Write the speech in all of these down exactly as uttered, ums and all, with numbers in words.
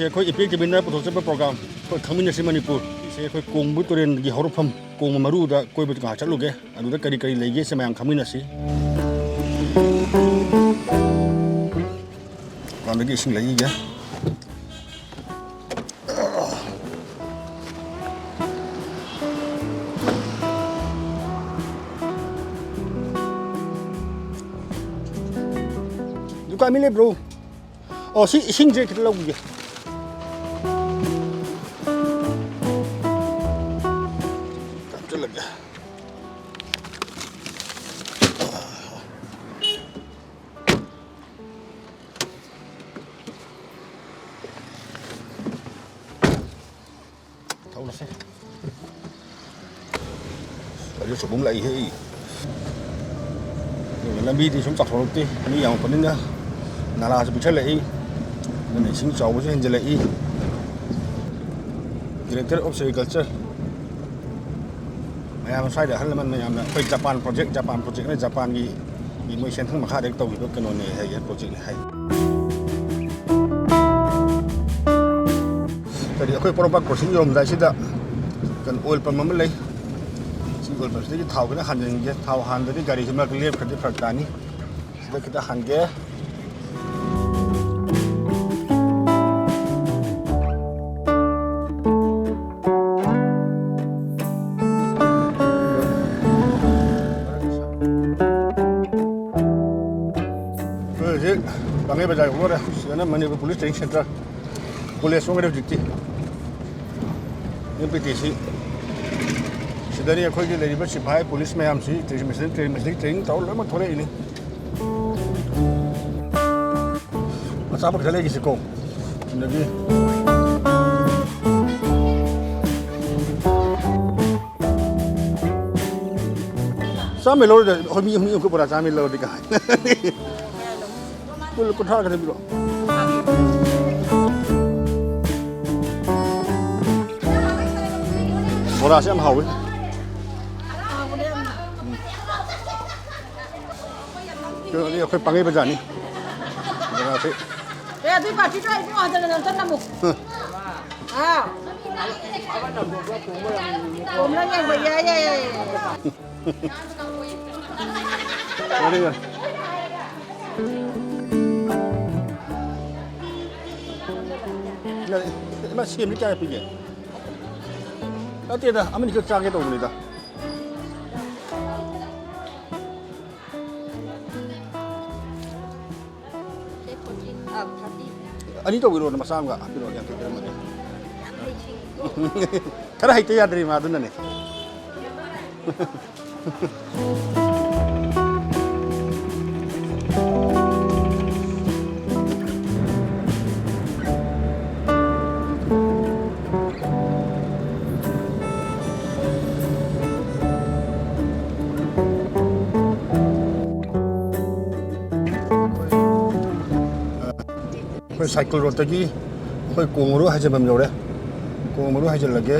ꯑꯩꯈꯣꯏ ꯏꯄꯦꯛ ꯀꯦꯕꯤꯟꯗ ꯄꯨꯊꯣꯛꯆꯕ ꯄ꯭ꯔꯣꯒ꯭ꯔꯥꯝ, ꯑꯩꯈꯣꯏ ꯈꯪꯃꯤꯟꯅꯁꯤ ꯃꯅꯤꯄꯨꯔ꯫ ꯁꯦ ꯑꯩꯈꯣꯏ ꯀꯣꯡꯕ ꯇꯨꯔꯦꯜꯒꯤ ꯍꯧꯔꯛꯐꯝ, ꯀꯣꯡꯕ ꯃꯔꯨꯗ ꯀꯣꯏꯕ ꯉꯥꯏꯍꯥꯛ ꯆꯠꯂꯨꯒꯦ꯫ ꯑꯗꯨꯗ ꯀꯔꯤ ꯀꯔꯤ ꯂꯩꯒꯦ ꯁꯦ ꯃꯌꯥꯝ ꯈꯪꯃꯤꯟꯅꯁꯤ꯫ ꯗꯨꯀꯥꯟꯗꯒꯤ ꯏꯁꯤꯡ ꯂꯩꯈꯤꯒꯦ꯫ ꯗꯨꯀꯥꯟ ꯃꯤ ꯂꯩꯕ꯭ꯔꯣ? ꯑꯣ, ꯁꯤ ꯏꯁꯤꯡꯁꯦ ꯈꯤꯇ ꯂꯧꯈꯤꯒꯦ꯫ ꯍꯥꯞꯆꯤꯜꯂꯒꯦ꯫ ꯊꯧꯔꯁꯦ꯫ ꯑꯗꯨ ꯁꯣꯏꯕꯨꯝ ꯂꯥꯛꯏꯍꯦ꯫ ꯑꯗꯨꯒ ꯂꯝꯕꯤꯗꯤ ꯁꯨꯝ ꯆꯥꯎꯊꯣꯔꯛꯇꯦ, ꯃꯤ ꯌꯥꯝꯃꯛꯄꯅꯤꯅ꯫ ꯅꯥꯂꯥꯁꯨ ꯄꯤꯛꯁꯜꯂꯛꯏ, ꯑꯗꯨꯅ ꯏꯁꯤꯡ ꯆꯥꯎꯕꯁꯨ ꯍꯦꯟꯖꯜꯂꯛꯏ꯫ Director of Sericulture, ꯃꯌꯥꯝ ꯁ꯭ꯋꯥꯏꯗ ꯑꯍꯜ ꯂꯃꯟ ꯃꯌꯥꯝꯅ ꯑꯩꯈꯣꯏ ꯖꯄꯥꯟ ꯄ꯭ꯔꯣꯖꯦꯛ, ꯖꯄꯥꯟ ꯄ꯭ꯔꯣꯖꯦꯛꯅ ꯖꯄꯥꯟꯒꯤ ꯃꯣꯏ ꯁꯦꯟꯊꯪ ꯃꯈꯥꯗ ꯇꯧꯈꯤꯕ ꯀꯩꯅꯣꯅꯦ ꯍꯥꯏꯌꯦ, ꯄ꯭ꯔꯣꯖꯦꯛꯅꯦ ꯍꯥꯏ꯫ ꯀꯔꯤ, ꯑꯩꯈꯣꯏ ꯄꯣꯔꯣꯝꯄꯥꯠ ꯀ꯭ꯔꯣꯁꯤꯡ ꯌꯧꯔꯝꯗꯥꯏꯁꯤꯗ ꯀꯩꯅꯣ, ꯑꯣꯏꯜ ꯄꯝ ꯑꯃ ꯂꯩ꯫ ꯁꯤ ꯑꯣꯏꯜ ꯄꯝꯁꯤꯗꯒꯤ ꯊꯥꯎ ꯈꯤꯇꯪ ꯍꯥꯟꯖꯤꯟꯒꯦ꯫ ꯊꯥꯎ ꯍꯥꯟꯗꯗꯤ ꯒꯥꯔꯤꯁꯤ ꯃꯔꯛꯇ ꯂꯦꯞꯈ꯭ꯔꯗꯤ ꯐꯔꯛ ꯇꯥꯅꯤ꯫ ꯁꯤꯗ ꯈꯤꯇꯪ ꯍꯥꯟꯒꯦ꯫ ꯑꯩꯈꯣꯏ ꯍꯧꯖꯤꯛ ꯄꯥꯡꯒꯩ ꯕꯖꯥꯔ ꯌꯧꯗꯣꯔꯦ꯫ ꯁꯤꯗꯅ Manipur police training centre. College ꯆꯪꯈ꯭ꯔꯦ ꯍꯧꯖꯤꯛꯇꯤ꯫ M P T C. ꯁꯤꯗꯅꯤ ꯑꯩꯈꯣꯏꯒꯤ ꯂꯩꯔꯤꯕ ꯁꯤꯐꯥꯏ, ꯄꯨꯂꯤꯁ ꯃꯌꯥꯝꯁꯤ training machine training machine training ꯇꯧꯔ ꯂꯣꯏꯅꯃꯛ ꯊꯣꯛꯂꯛꯏꯅꯤ꯫ ꯑꯆꯥꯄꯣꯠ ꯈꯔ ꯂꯩꯈꯤꯁꯤꯀꯣ꯫ ꯑꯗꯒꯤ ꯆꯥꯝꯃꯩ ꯂꯧꯔꯗꯤ ꯑꯩꯈꯣꯏ ꯃꯤ ꯑꯍꯨꯝ ꯑꯩꯈꯣꯏ ꯕꯣꯔꯥ ꯆꯥꯝꯃꯩ ꯂꯧꯔꯗꯤ ꯀꯥꯏ꯫ ꯀꯨꯟ, ꯀꯨꯟꯊ꯭ꯔꯥ ꯈꯛꯇ ꯄꯤꯔꯛꯑꯣ꯫ ꯕꯣꯔꯥꯁꯦ ꯌꯥꯝ ꯍꯥꯎꯋꯤ꯫ ꯀꯩꯅꯣꯗꯤ ꯑꯩꯈꯣꯏ ꯄꯥꯡꯒꯩ ꯕꯖꯥꯔꯅꯤ꯫ ꯕꯣꯔꯥꯁꯦ ꯑꯦ, ꯑꯗꯨꯏ ꯄꯥꯔꯇꯤꯗꯣ ꯑꯩ ꯏꯕꯨꯡ ꯍꯟꯖꯟ ꯍꯟꯖꯟ ꯆꯠꯂꯝꯃꯨ꯫ ꯑꯥ꯫ ꯀꯣꯝꯂ ꯌꯦꯡꯕ ꯌꯥꯏ, ꯌꯥꯏ, ꯌꯥꯏ, ꯌꯥꯏ꯫ ꯌꯥꯔꯦ, ꯌꯥꯔꯦ꯫ ꯏꯃꯥ, ꯁꯦꯝꯗꯤ ꯀꯌꯥ ꯄꯤꯒꯦ? ꯅꯠꯇꯦꯗ, ꯑꯃꯅꯤꯈꯛ ꯆꯥꯒꯦ ꯇꯧꯕꯅꯤꯗ꯫ ꯑꯅꯤ ꯇꯧꯕꯤꯔꯣꯅꯦ, ꯃꯆꯥ ꯑꯃꯒ ꯍꯥꯞꯄꯤꯔꯣ, ꯌꯥꯡꯈꯩ ꯄꯤꯔꯝꯃꯒꯦ꯫ ꯈꯔ ꯍꯩꯇ ꯌꯥꯗ꯭ꯔꯤ ꯃꯥ, ꯑꯗꯨꯅꯅꯦ꯫ ꯑꯩꯈꯣꯏ ꯁꯥꯏꯀꯜ ꯔꯣꯗꯇꯒꯤ ꯑꯩꯈꯣꯏ ꯀꯣꯡ ꯃꯔꯨ ꯍꯥꯏꯖꯤꯟꯐꯝ ꯌꯧꯔꯦ꯫ ꯀꯣꯡ ꯃꯔꯨ ꯍꯥꯏꯖꯤꯜꯂꯒꯦ꯫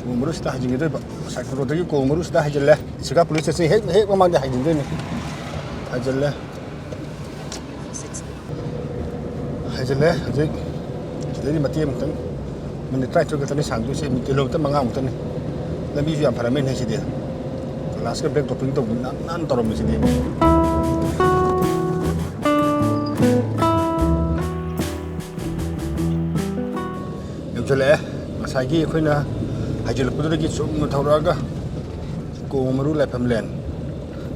ꯀꯣꯡ ꯃꯔꯨ ꯁꯤꯗ ꯍꯥꯏꯖꯤꯟꯒꯗꯣꯏꯕ꯫ ꯁꯥꯏꯀꯜ ꯔꯣꯗꯇꯒꯤ ꯀꯣꯡ ꯃꯔꯨ ꯁꯤꯗ ꯍꯥꯏꯖꯤꯜꯂꯦ꯫ ꯁꯤꯒꯥ ꯄꯨꯂꯤꯁ ꯁ꯭ꯇꯦꯁꯟ ꯍꯦꯛ, ꯍꯦꯛ ꯃꯃꯥꯡꯗ ꯍꯥꯏꯖꯤꯟꯗꯣꯏꯅꯦ꯫ ꯍꯥꯏꯖꯤꯜꯂꯦ꯫ ꯍꯥꯏꯖꯤꯜꯂꯦ꯫ ꯍꯧꯖꯤꯛ ꯁꯤꯗꯩꯗꯤ ꯃꯇꯦꯛ ꯑꯃꯈꯛꯇꯪ, ꯃꯤꯅꯤꯠ ꯇꯔꯥꯅꯤꯊꯣꯏ ꯈꯛꯇꯅꯤ ꯁꯥꯡꯗꯣꯏꯁꯦ, ꯃꯤꯅꯤꯠ ꯀꯤꯂꯣꯃꯤꯇꯔ ꯃꯉꯥꯃꯨꯛꯇꯅꯤ꯫ ꯂꯝꯕꯤꯁꯨ ꯌꯥꯝ ꯐꯔꯝꯃꯦꯅꯦ ꯁꯤꯗꯤ꯫ ꯀꯣꯏꯂꯥꯁꯀ ꯕ꯭ꯂꯦꯛ ꯇꯣꯞꯄꯤꯡ ꯇꯧꯗꯅ ꯅꯥꯟ ꯅꯥꯟ ꯇꯧꯔꯝꯃꯤꯁꯤꯗꯤ꯫ ꯌꯧꯁꯤꯜꯂꯛꯑꯦ꯫ ꯉꯁꯥꯏꯒꯤ ꯑꯩꯈꯣꯏꯅ ꯍꯥꯏꯖꯤꯜꯂꯛꯄꯗꯨꯗꯒꯤ ꯆꯨꯝꯅ ꯊꯧꯔꯛꯑꯒ ꯀꯣꯡ ꯃꯔꯨ ꯂꯥꯏꯐꯝꯂꯦꯟ,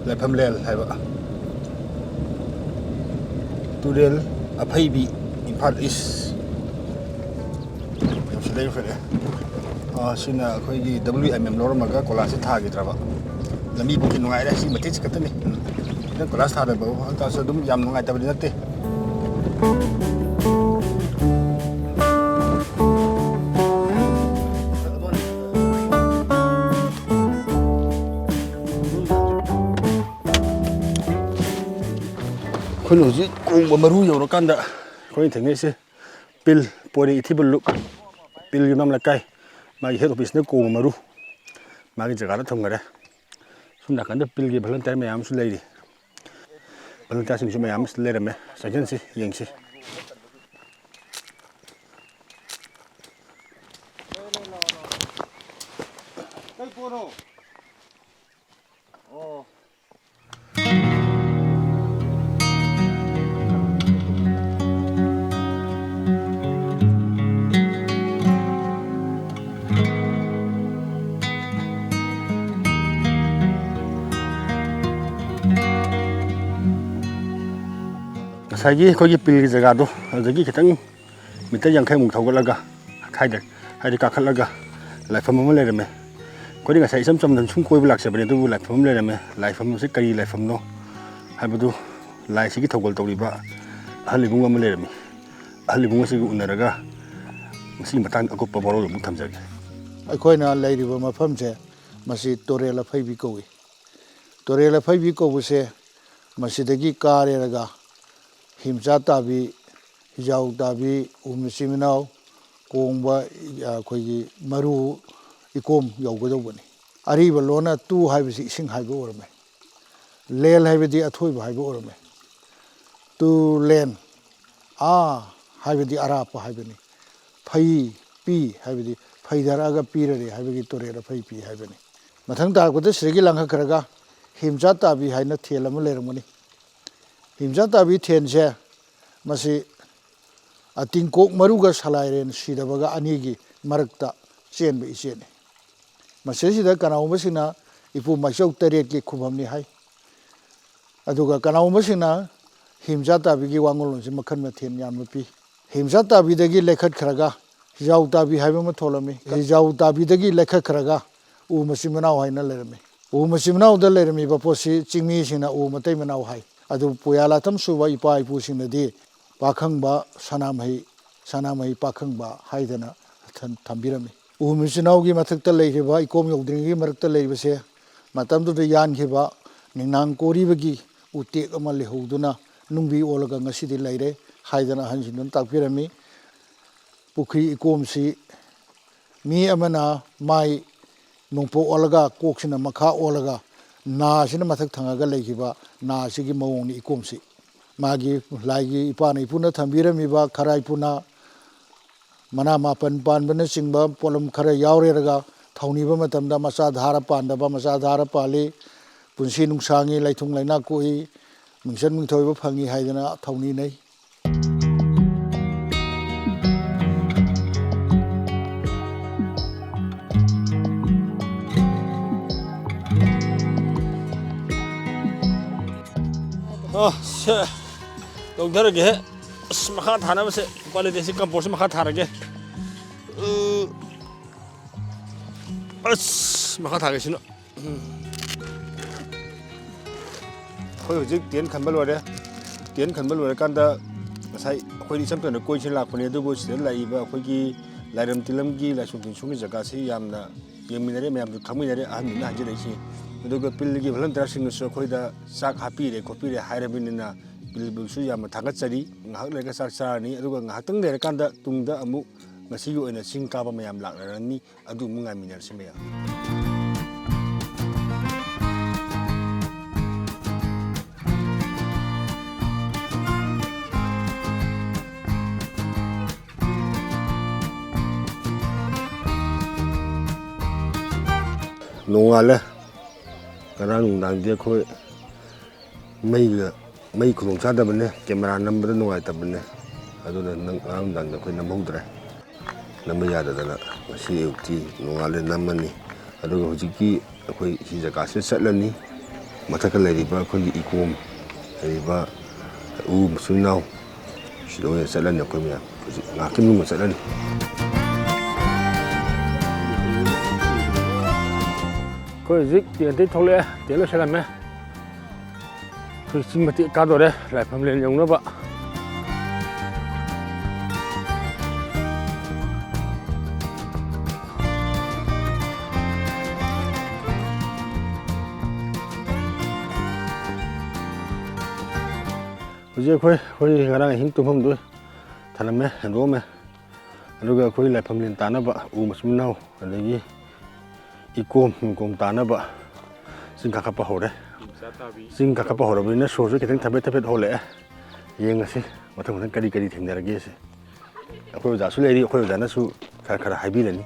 ꯂꯥꯏꯐꯝꯂꯦꯟ ꯍꯥꯏꯕ ꯇꯨꯔꯦꯜ ꯑꯐꯩꯕꯤ, ꯏꯝꯐꯥꯜ ꯏꯁ꯫ ꯌꯧꯁꯤꯜꯂꯦ, ꯌꯧꯁꯤꯜꯂꯦ꯫ ꯑꯥ, ꯁꯤꯅ ꯑꯩꯈꯣꯏꯒꯤ W M M ꯂꯧꯔꯝꯃꯒ ꯀꯣꯏꯂꯥꯁꯁꯦ ꯊꯥꯈꯤꯗ꯭ꯔꯕ꯫ ꯂꯝꯕꯤꯕꯨꯗꯤ ꯅꯨꯡꯉꯥꯏꯔꯦ, ꯁꯤ ꯃꯇꯦꯛꯁꯤ ꯈꯛꯇꯅꯤ꯫ ꯈꯤꯇꯪ ꯀꯣꯏꯂꯥꯁ ꯊꯥꯗꯕ ꯑꯣꯏꯇꯥꯔꯁꯨ ꯑꯗꯨꯝ ꯌꯥꯝ ꯅꯨꯡꯉꯥꯏꯇꯕꯗꯤ ꯅꯠꯇꯦ꯫ ꯑꯩꯈꯣꯏꯅ ꯍꯧꯖꯤꯛ ꯀꯣꯡꯕ ꯃꯔꯨ ꯌꯧꯔꯀꯥꯟꯗ ꯑꯩꯈꯣꯏꯅ ꯊꯦꯡꯅꯩꯁꯦ ꯄꯤꯜ, ꯄꯣꯏꯔꯩ ꯏꯊꯤꯕ ꯂꯨꯞ, ꯄꯤꯜ ꯌꯨꯝꯅꯥꯝ ꯂꯩꯀꯥꯏ, ꯃꯥꯒꯤ ꯍꯦꯠ ꯑꯣꯐꯤꯁꯅ ꯀꯣꯡꯕ ꯃꯔꯨ, ꯃꯥꯒꯤ ꯖꯒꯥꯗ ꯊꯝꯈꯔꯦ꯫ ꯁꯣꯝ ꯅꯥꯀꯟꯗ ꯄꯤꯜꯒꯤ ꯚꯣꯂꯨꯟꯇꯤꯌꯔ ꯃꯌꯥꯝ ꯑꯃꯁꯨ ꯂꯩꯔꯤ꯫ ꯚꯣꯂꯨꯟꯇꯤꯌꯥꯔꯁꯤꯡꯁꯨ ꯃꯌꯥꯝ ꯑꯃꯁꯨ ꯂꯩꯔꯝꯃꯦ, ꯆꯪꯁꯤꯟꯁꯤ, ꯌꯦꯡꯁꯤ꯫ ꯉꯁꯥꯏꯒꯤ ꯑꯩꯈꯣꯏꯒꯤ ꯄꯤꯜꯒꯤ ꯖꯒꯥꯗꯣ, ꯑꯗꯨꯗꯒꯤ ꯈꯤꯇꯪ ꯃꯤꯇꯔ ꯌꯥꯡꯈꯩꯃꯨꯛ ꯊꯧꯒꯠꯂꯒ, ꯍꯥꯏꯗ-, ꯍꯥꯏꯗꯤ ꯀꯥꯈꯠꯂꯒ ꯂꯥꯏꯐꯝ ꯑꯃ ꯂꯩꯔꯝꯃꯦ꯫ ꯑꯩꯈꯣꯏꯗꯤ ꯉꯁꯥꯏ ꯏꯆꯝ ꯆꯝꯅ ꯁꯨꯝ ꯀꯣꯏꯕ ꯂꯥꯛꯆꯕꯅꯦ, ꯑꯗꯨꯕꯨ ꯂꯥꯏꯐꯝ ꯑꯃ ꯂꯩꯔꯝꯃꯦ꯫ ꯂꯥꯏꯐꯝ ꯑꯁꯤ ꯀꯔꯤ ꯂꯥꯏꯐꯝꯅꯣ ꯍꯥꯏꯕꯗꯨ ꯂꯥꯏꯁꯤꯒꯤ ꯊꯧꯒꯜ ꯇꯧꯔꯤꯕ ꯑꯍꯜ ꯏꯕꯨꯡ ꯑꯃ ꯂꯩꯔꯝꯃꯤ꯫ ꯑꯍꯜ ꯏꯕꯨꯡ ꯑꯁꯤꯒ ꯎꯅꯔꯒ ꯃꯁꯤꯒꯤ ꯃꯇꯥꯡꯗ ꯑꯀꯨꯞꯄ ꯃꯔꯣꯜ ꯑꯃꯨꯛ ꯊꯝꯖꯒꯦ꯫ ꯑꯩꯈꯣꯏꯅ ꯂꯩꯔꯤꯕ ꯃꯐꯝꯁꯦ, ꯃꯁꯤ ꯇꯨꯔꯦꯜ ꯑꯐꯩꯕꯤ ꯀꯧꯏ꯫ ꯇꯨꯔꯦꯜ ꯑꯐꯩꯕꯤ ꯀꯧꯕꯁꯦ ꯃꯁꯤꯗꯒꯤ ꯀꯥꯔꯦꯔꯒ ꯍꯤꯝꯆꯥ ꯇꯥꯕꯤ, ꯍꯤꯖꯥꯎ ꯇꯥꯕꯤ, ꯎ ꯃꯆꯤꯟ ꯃꯅꯥꯎ ꯀꯣꯡꯕ, ꯑꯩꯈꯣꯏꯒꯤ ꯃꯔꯨ ꯏꯀꯣꯝ ꯌꯧꯒꯗꯧꯕꯅꯤ꯫ ꯑꯔꯤꯕ ꯂꯣꯟꯅ ꯇꯨ ꯍꯥꯏꯕꯁꯤ ꯏꯁꯤꯡ ꯍꯥꯏꯕ ꯑꯣꯏꯔꯝꯃꯦ꯫ ꯂꯦꯜ ꯍꯥꯏꯕꯗꯤ ꯑꯊꯣꯏꯕ ꯍꯥꯏꯕ ꯑꯣꯏꯔꯝꯃꯦ꯫ ꯇꯨ ꯂꯦꯟ, ꯑꯥ ꯍꯥꯏꯕꯗꯤ ꯑꯔꯥꯞꯄ ꯍꯥꯏꯕꯅꯤ꯫ ꯐꯩ ꯄꯤ ꯍꯥꯏꯕꯗꯤ ꯐꯩꯊꯔꯛꯑꯒ ꯄꯤꯔꯔꯦ ꯍꯥꯏꯕꯒꯤ ꯇꯨꯔꯦꯜ ꯑꯐꯩ ꯄꯤ ꯍꯥꯏꯕꯅꯤ꯫ ꯃꯊꯪ ꯇꯥꯔꯛꯄꯗ ꯁꯤꯗꯒꯤ ꯂꯥꯡꯈꯠꯈ꯭ꯔꯒ ꯍꯤꯝꯆꯥ ꯇꯥꯕꯤ ꯍꯥꯏꯅ ꯊꯦꯜ ꯑꯃ ꯂꯩꯔꯝꯒꯅꯤ꯫ ꯍꯤꯝꯆꯥ ꯇꯥꯕꯤ ꯊꯦꯟꯁꯦ, ꯃꯁꯤ, ꯑ, ꯇꯤꯡꯀꯣꯛ ꯃꯔꯨꯒ ꯁꯂꯥꯏꯔꯦꯟ ꯁꯤꯗꯕꯒ ꯑꯅꯤꯒꯤ ꯃꯔꯛꯇ ꯆꯦꯟꯕ ꯏꯆꯦꯜꯅꯤ꯫ ꯃꯁꯤꯗꯩꯁꯤꯗ ꯀꯅꯥꯒꯨꯝꯕꯁꯤꯡꯅ ꯏꯄꯨ ꯃꯥꯏꯆꯧ ꯇꯔꯦꯠꯀꯤ ꯈꯨꯕꯝꯅꯤ ꯍꯥꯏ꯫ ꯑꯗꯨꯒ ꯀꯅꯥꯒꯨꯝꯕꯁꯤꯡꯅ ꯍꯤꯝꯆꯥ ꯇꯥꯕꯤꯒꯤ ꯋꯥꯉꯣꯜꯂꯣꯟꯁꯤ ꯃꯈꯜ ꯃꯊꯦꯜ ꯌꯥꯝꯅ ꯄꯤ꯫ ꯍꯤꯝꯆꯥ ꯇꯥꯕꯤꯗꯒꯤ ꯂꯩꯈꯠꯈ꯭ꯔꯒ ꯍꯤꯖꯥꯎ ꯇꯥꯕꯤ ꯍꯥꯏꯕ ꯑꯃ ꯊꯣꯛꯂꯝꯃꯤ꯫ ꯍꯤꯖꯥꯎ ꯇꯥꯕꯤꯗꯒꯤ ꯂꯩꯈꯠꯈ꯭ꯔꯒ ꯎ ꯃꯆꯤꯟ ꯃꯅꯥꯎ ꯍꯥꯏꯅ ꯂꯩꯔꯝꯃꯤ꯫ ꯎ ꯃꯆꯤꯟ ꯃꯅꯥꯎꯗ ꯂꯩꯔꯝꯃꯤꯕ ꯄꯣꯠꯁꯤ ꯆꯤꯡꯃꯤꯁꯤꯡꯅ ꯎ ꯃꯇꯩ ꯃꯅꯥꯎ ꯍꯥꯏ꯫ ꯑꯗꯨꯕꯨ ꯄꯨꯌꯥ ꯂꯥꯊꯝ ꯁꯨꯕ ꯏꯄꯥ ꯏꯄꯨꯁꯤꯡꯅꯗꯤ ꯄꯥꯈꯪꯕ ꯁꯅꯥꯃꯍꯤ, ꯁꯅꯥꯃꯍꯤ ꯄꯥꯈꯪꯕ ꯍꯥꯏꯗꯅ ꯊꯝ-, ꯊꯝꯕꯤꯔꯝꯃꯤ꯫ ꯎ ꯃꯆꯤꯟ ꯃꯅꯥꯎꯒꯤ ꯃꯊꯛꯇ ꯂꯩꯔꯤꯕ, ꯏꯀꯣꯝ ꯌꯧꯗ꯭ꯔꯤꯉꯩꯒꯤ ꯃꯔꯛꯇ ꯂꯩꯕꯁꯦ, ꯃꯇꯝꯗꯨꯗ ꯌꯥꯟꯈꯤꯕ ꯅꯤꯡꯅꯥꯡ ꯀꯣꯔꯤꯕꯒꯤ ꯎꯇꯦꯛ ꯑꯃ ꯂꯩꯍꯧꯗꯨꯅ ꯅꯨꯡꯕꯤ ꯑꯣꯜꯂꯒ ꯉꯁꯤꯗꯤ ꯂꯩꯔꯦ ꯍꯥꯏꯗꯅ ꯑꯍꯟꯁꯤꯡꯗꯨꯅ ꯇꯥꯛꯄꯤꯔꯝꯃꯤ꯫ ꯄꯨꯈ꯭ꯔꯤ ꯏꯀꯣꯝꯁꯤ ꯃꯤ ꯑꯃꯅ ꯃꯥꯏ ꯅꯣꯡꯄꯣꯛ ꯑꯣꯜꯂꯒ, ꯀꯣꯛꯁꯤꯅ ꯃꯈꯥ ꯑꯣꯜꯂꯒ, ꯅꯥꯁꯤꯅ ꯃꯊꯛ ꯊꯪꯉꯒ ꯂꯩꯈꯤꯕ ꯅꯥꯁꯤꯒꯤ ꯃꯑꯣꯡꯅꯤ ꯏꯀꯣꯝꯁꯤ꯫ ꯃꯥꯒꯤ ꯂꯥꯏꯒꯤ ꯏꯄꯥꯅ ꯏꯄꯨꯅ ꯊꯝꯕꯤꯔꯝꯃꯤꯕ ꯈꯔꯥꯏ ꯄꯨꯅ, ꯃꯅꯥ ꯃꯥꯄꯟ ꯄꯥꯟꯕꯅꯆꯤꯡꯕ ꯄꯣꯠꯂꯝ ꯈꯔ ꯌꯥꯎꯔꯦꯔꯒ ꯊꯧꯅꯤꯕ ꯃꯇꯝꯗ ꯃꯆꯥ ꯙꯥꯔ ꯄꯥꯟꯗꯕ, ꯃꯆꯥ ꯙꯥꯔ ꯄꯥꯜꯂꯤ, ꯄꯨꯟꯁꯤ ꯅꯨꯡꯁꯥꯡꯉꯤ, ꯂꯩꯊꯨꯡ ꯂꯩꯅꯥ ꯀꯣꯛꯏ, ꯃꯤꯡꯆꯠ ꯃꯤꯡꯊꯣꯏꯕ ꯐꯪꯉꯤ ꯍꯥꯏꯗꯅ ꯊꯧꯅꯤꯅꯩ꯫ ꯑ, ꯁꯦ, ꯂꯧꯊꯔꯒꯦ꯫ ꯑꯁ, ꯃꯈꯥ ꯊꯥꯅꯕꯁꯦ ꯎꯄꯥꯏ ꯂꯩꯇꯦ꯫ ꯁꯤ ꯀꯝꯄꯣꯁꯁꯦ ꯃꯈꯥ ꯊꯥꯔꯒꯦ꯫ ꯎꯝ꯫ ꯑꯁ, ꯃꯈꯥ ꯊꯥꯒꯦ ꯁꯤꯅ꯫ ꯎꯝ꯫ ꯑꯩꯈꯣꯏ ꯍꯧꯖꯤꯛ ꯇꯦꯟ ꯈꯟꯕ ꯂꯣꯏꯔꯦ꯫ ꯇꯦꯟ ꯈꯟꯕ ꯂꯣꯏꯔꯀꯥꯟꯗ ꯉꯁꯥꯏ ꯑꯩꯈꯣꯏꯗꯤ ꯏꯆꯝ ꯆꯝꯅ ꯀꯣꯏꯁꯦ ꯂꯥꯛꯄꯅꯦ, ꯑꯗꯨꯕꯨ ꯁꯤꯗ ꯂꯥꯛꯏꯕ ꯑꯩꯈꯣꯏꯒꯤ ꯂꯥꯏꯔꯝ ꯇꯤꯂꯝꯒꯤ ꯂꯥꯏꯁꯣꯟ ꯇꯤꯟꯁꯣꯟꯒꯤ ꯖꯒꯥꯁꯤ ꯌꯥꯝꯅ ꯌꯦꯡꯃꯤꯟꯅꯔꯦ, ꯃꯌꯥꯝꯁꯨ ꯈꯪꯃꯤꯟꯅꯔꯦ, ꯑꯍꯟꯗꯨꯅ ꯍꯥꯏꯖꯔꯛꯏꯁꯤ꯫ ꯑꯗꯨꯒ ꯄꯤꯜꯒꯤ ꯚꯣꯂꯨꯟꯇꯤꯌꯔꯁꯤꯡꯅꯁꯨ ꯑꯩꯈꯣꯏꯗ ꯆꯥꯛ ꯍꯥꯞꯄꯤꯔꯦ ꯈꯣꯠꯄꯤꯔꯦ ꯍꯥꯏꯔꯕꯅꯤꯅ ꯄꯤꯜꯕꯨꯁꯨ ꯌꯥꯝꯅ ꯊꯥꯒꯠꯆꯔꯤ꯫ ꯉꯥꯏꯍꯥꯛ ꯂꯩꯔꯒ ꯆꯥꯛ ꯆꯥꯔꯅꯤ, ꯑꯗꯨꯒ ꯉꯥꯏꯍꯥꯛꯇꯪ ꯂꯩꯔꯀꯥꯟꯗ ꯇꯨꯡꯗ ꯑꯃꯨꯛ ꯉꯁꯤꯒꯤ ꯑꯣꯏꯅ ꯆꯤꯡ ꯀꯥꯕ ꯃꯌꯥꯝ ꯂꯥꯛꯅꯔꯅꯤ꯫ ꯑꯗꯨ ꯑꯃꯨꯛ ꯉꯥꯏꯃꯤꯟꯅꯔꯁꯤ ꯃꯌꯥꯝ꯫ ꯅꯣꯡꯉꯥꯜꯂꯦ꯫ ꯉꯔꯥꯡ ꯅꯨꯡꯗꯥꯡꯗꯤ ꯑꯩꯈꯣꯏ ꯃꯩꯒ, ꯃꯩ ꯈꯨꯗꯣꯡ ꯆꯥꯗꯕꯅꯦ, ꯀꯦꯃꯦꯔꯥ ꯅꯝꯕꯗ ꯅꯨꯡꯉꯥꯏꯇꯕꯅꯦ, ꯑꯗꯨꯅ ꯅꯪ ꯉꯔꯥꯡ ꯅꯨꯡꯗꯥꯡꯗ ꯑꯩꯈꯣꯏ ꯅꯝꯍꯧꯗ꯭ꯔꯦ꯫ ꯅꯝꯕ ꯌꯥꯗꯗꯅ ꯉꯁꯤ ꯑꯌꯨꯛꯇꯤ ꯅꯣꯡꯉꯥꯜꯂꯦ ꯅꯝꯃꯅꯤ꯫ ꯑꯗꯨꯒ ꯍꯧꯖꯤꯛꯀꯤ ꯑꯩꯈꯣꯏ ꯁꯤ ꯖꯒꯥꯁꯤꯗ ꯆꯠꯂꯅꯤ꯫ ꯃꯊꯛꯇ ꯂꯩꯔꯤꯕ ꯑꯩꯈꯣꯏꯒꯤ ꯏꯀꯣꯝ ꯂꯩꯔꯤꯕ ꯎ ꯃꯆꯤꯟ ꯃꯅꯥꯎ ꯁꯤꯗ ꯑꯣꯏꯅ ꯆꯠꯂꯅꯤ꯫ ꯑꯩꯈꯣꯏ ꯃꯌꯥꯝ ꯍꯧꯖꯤꯛ ꯉꯥꯏꯍꯥꯛꯀꯤ ꯃꯅꯨꯡꯗ ꯆꯠꯂꯅꯤ꯫ ꯑꯩꯈꯣꯏ ꯍꯧꯖꯤꯛ ꯇꯦꯟꯗꯩ ꯊꯣꯛꯂꯛꯑꯦ, ꯇꯦꯟ ꯂꯣꯏꯁꯜꯂꯝꯃꯦ꯫ ꯑꯩꯈꯣꯏ ꯆꯤꯡ ꯃꯇꯦꯛ ꯀꯥꯗꯣꯔꯦ ꯂꯥꯏꯐꯝ ꯂꯦꯟ ꯌꯧꯅꯕ꯫ ꯍꯧꯖꯤꯛ ꯑꯩꯈꯣꯏ, ꯑꯩꯈꯣꯏ ꯉꯔꯥꯡ ꯑꯍꯤꯡ ꯇꯨꯝꯐꯝꯗꯨ ꯊꯅꯝꯃꯦ, ꯍꯦꯟꯗꯣꯛꯑꯝꯃꯦ꯫ ꯑꯗꯨꯒ ꯑꯩꯈꯣꯏ ꯂꯥꯏꯐꯝ ꯂꯦꯟ ꯇꯥꯅꯕ ꯎ ꯃꯆꯤꯟ ꯃꯅꯥꯎ, ꯑꯗꯒꯤ ꯏꯀꯣꯝ, ꯏꯪꯀꯣꯝ ꯇꯥꯅꯕ ꯆꯤꯡ ꯀꯥꯈꯠꯄ ꯍꯧꯔꯦ꯫ ꯆꯤꯡ ꯀꯥꯈꯠꯄ ꯍꯧꯔꯕꯅꯤꯅ ꯁꯣꯔꯁꯨ ꯈꯤꯇꯪ ꯊꯕꯦꯠ ꯊꯕꯦꯠ ꯍꯣꯜꯂꯛꯑꯦ꯫ ꯌꯦꯡꯉꯁꯤ ꯃꯊꯪ ꯃꯊꯪ ꯀꯔꯤ ꯀꯔꯤ ꯊꯦꯡꯅꯔꯒꯦꯁꯦ꯫ ꯑꯩꯈꯣꯏ ꯑꯣꯖꯥꯁꯨ ꯂꯩꯔꯤ, ꯑꯩꯈꯣꯏ ꯑꯣꯖꯥꯅꯁꯨ ꯈꯔ ꯈꯔ ꯍꯥꯏꯕꯤꯔꯅꯤ꯫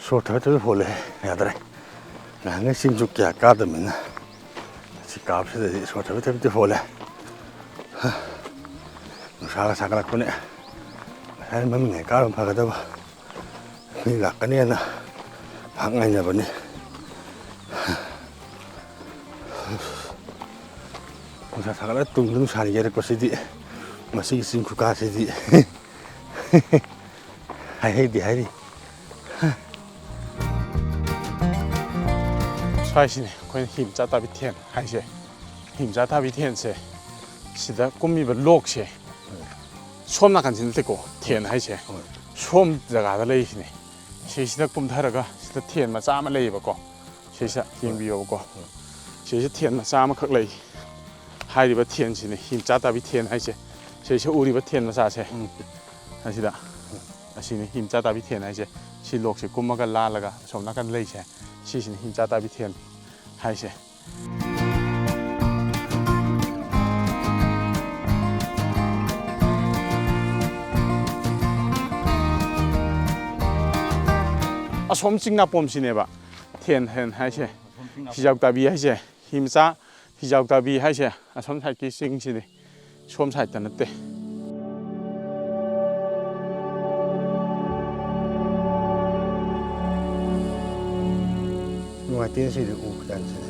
ꯁꯣꯔ ꯊꯕꯦꯠ ꯊꯕꯦꯠ ꯍꯣꯜꯂꯦ, ꯌꯥꯗ꯭ꯔꯦ꯫ ꯅꯍꯥꯟꯉꯩ ꯆꯤꯡꯁꯨ ꯀꯌꯥ ꯀꯥꯗꯕꯅꯤꯅ ꯁꯤ ꯀꯥꯕꯁꯤꯗꯗꯤ ꯁꯣꯔ ꯊꯕꯦꯠ ꯊꯕꯦꯠꯇꯤ ꯍꯣꯜꯂꯦ꯫ ꯅꯨꯡꯁꯥꯒ ꯁꯥꯒꯠꯂꯛꯄꯅꯦ꯫ ꯉꯁꯥꯏ ꯃꯃꯤꯡꯉꯩ ꯀꯥꯔꯨꯕ ꯐꯒꯗꯕ꯫ ꯃꯤ ꯂꯥꯛꯀꯅꯦꯅ ꯉꯥꯏꯍꯥꯛ ꯉꯥꯏꯅꯕꯅꯤ꯫ ꯅꯨꯡꯁꯥ ꯁꯥꯒꯠꯂ ꯇꯨꯡꯗ ꯅꯨꯡꯁꯥꯅ ꯌꯩꯔꯛꯄꯁꯤꯗꯤ, ꯃꯁꯤꯒꯤ ꯆꯤꯡ ꯈꯨꯀꯥꯁꯤꯗꯤ꯫ ꯍꯥꯏꯍꯩꯗꯦ ꯍꯥꯏꯔꯤ꯫ ꯁ꯭ꯋꯥꯏꯁꯤꯅꯦ ꯑꯩꯈꯣꯏꯅ ꯍꯤ ꯃꯆꯥ ꯇꯥꯕꯤ ꯊꯦꯟ ꯍꯥꯏꯁꯦ꯫ ꯍꯤ ꯃꯆꯥ ꯇꯥꯕꯤ ꯊꯦꯟꯁꯦ ꯁꯤꯗ ꯀꯨꯝꯃꯤꯕ ꯂꯣꯛꯁꯦ ꯁꯣꯝ ꯅꯥꯀꯟꯁꯤ ꯅꯠꯇꯦꯀꯣ ꯊꯦꯟ ꯍꯥꯏꯁꯦ꯫ ꯍꯣꯏ꯫ ꯁꯣꯝ ꯖꯒꯥꯗ ꯂꯩꯔꯤꯁꯤꯅꯦ꯫ ꯁꯤꯁꯤꯗ ꯀꯨꯝꯊꯔꯒ ꯁꯤꯗ ꯊꯦꯟ ꯃꯆꯥ ꯑꯃ ꯂꯩꯌꯦꯕꯀꯣ꯫ ꯁꯤꯁꯦ ꯌꯦꯡꯕꯤꯌꯣꯕꯀꯣ꯫ ꯁꯤꯁꯦ ꯊꯦꯟ ꯃꯆꯥ ꯑꯃꯈꯛ ꯂꯩ꯫ ꯍꯥꯏꯔꯤꯕ ꯊꯦꯟꯁꯤꯅꯤ ꯍꯤ ꯃꯆꯥ ꯇꯥꯕꯤ ꯊꯦꯟ ꯍꯥꯏꯁꯦ꯫ ꯁꯤꯁꯦ ꯎꯔꯤꯕ ꯊꯦꯟ ꯃꯆꯥꯁꯦ꯫ ꯎꯝ꯫ ꯑꯁꯤꯗ꯫ ꯑꯁꯤꯅꯤ ꯍꯤ ꯃꯆꯥ ꯇꯥꯕꯤ ꯊꯦꯟ ꯍꯥꯏꯁꯦ꯫ ꯁꯤ ꯂꯣꯛꯁꯦ ꯀꯨꯝꯃꯒ ꯂꯥꯜꯂꯒ ꯑꯁꯣꯝ ꯅꯥꯀꯟꯗ ꯂꯩꯁꯦ꯫ ꯁꯤꯁꯤꯅꯤ ꯍꯤ ꯃꯆꯥ ꯇꯥꯕꯤ ꯊꯦꯟ ꯍꯥꯏꯁꯦ꯫ ꯑꯁꯣꯝ ꯆꯤꯡ ꯅꯥꯄꯣꯝꯁꯤꯅꯦꯕ ꯊꯦꯟ, ꯊꯦꯟ ꯍꯥꯏꯁꯦ꯫ ꯍꯤꯖꯥꯎ ꯇꯥꯕꯤ ꯍꯥꯏꯁꯦ꯫ ꯍꯤ ꯃꯆꯥ ꯍꯤꯖꯥꯎ ꯇꯥꯕꯤ ꯍꯥꯏꯁꯦ ꯑꯁꯣꯝ ꯁꯥꯏꯠꯀꯤ ꯆꯤꯡꯁꯤꯅꯤ꯫ ꯁꯣꯝ ꯁꯥꯏꯠꯇ ꯅꯠꯇꯦ꯫ ꯅꯨꯡꯉꯥꯏꯇꯦꯅꯦ ꯁꯤꯗꯤ ꯎ ꯈꯨꯆꯥꯟꯁꯤꯗꯤ꯫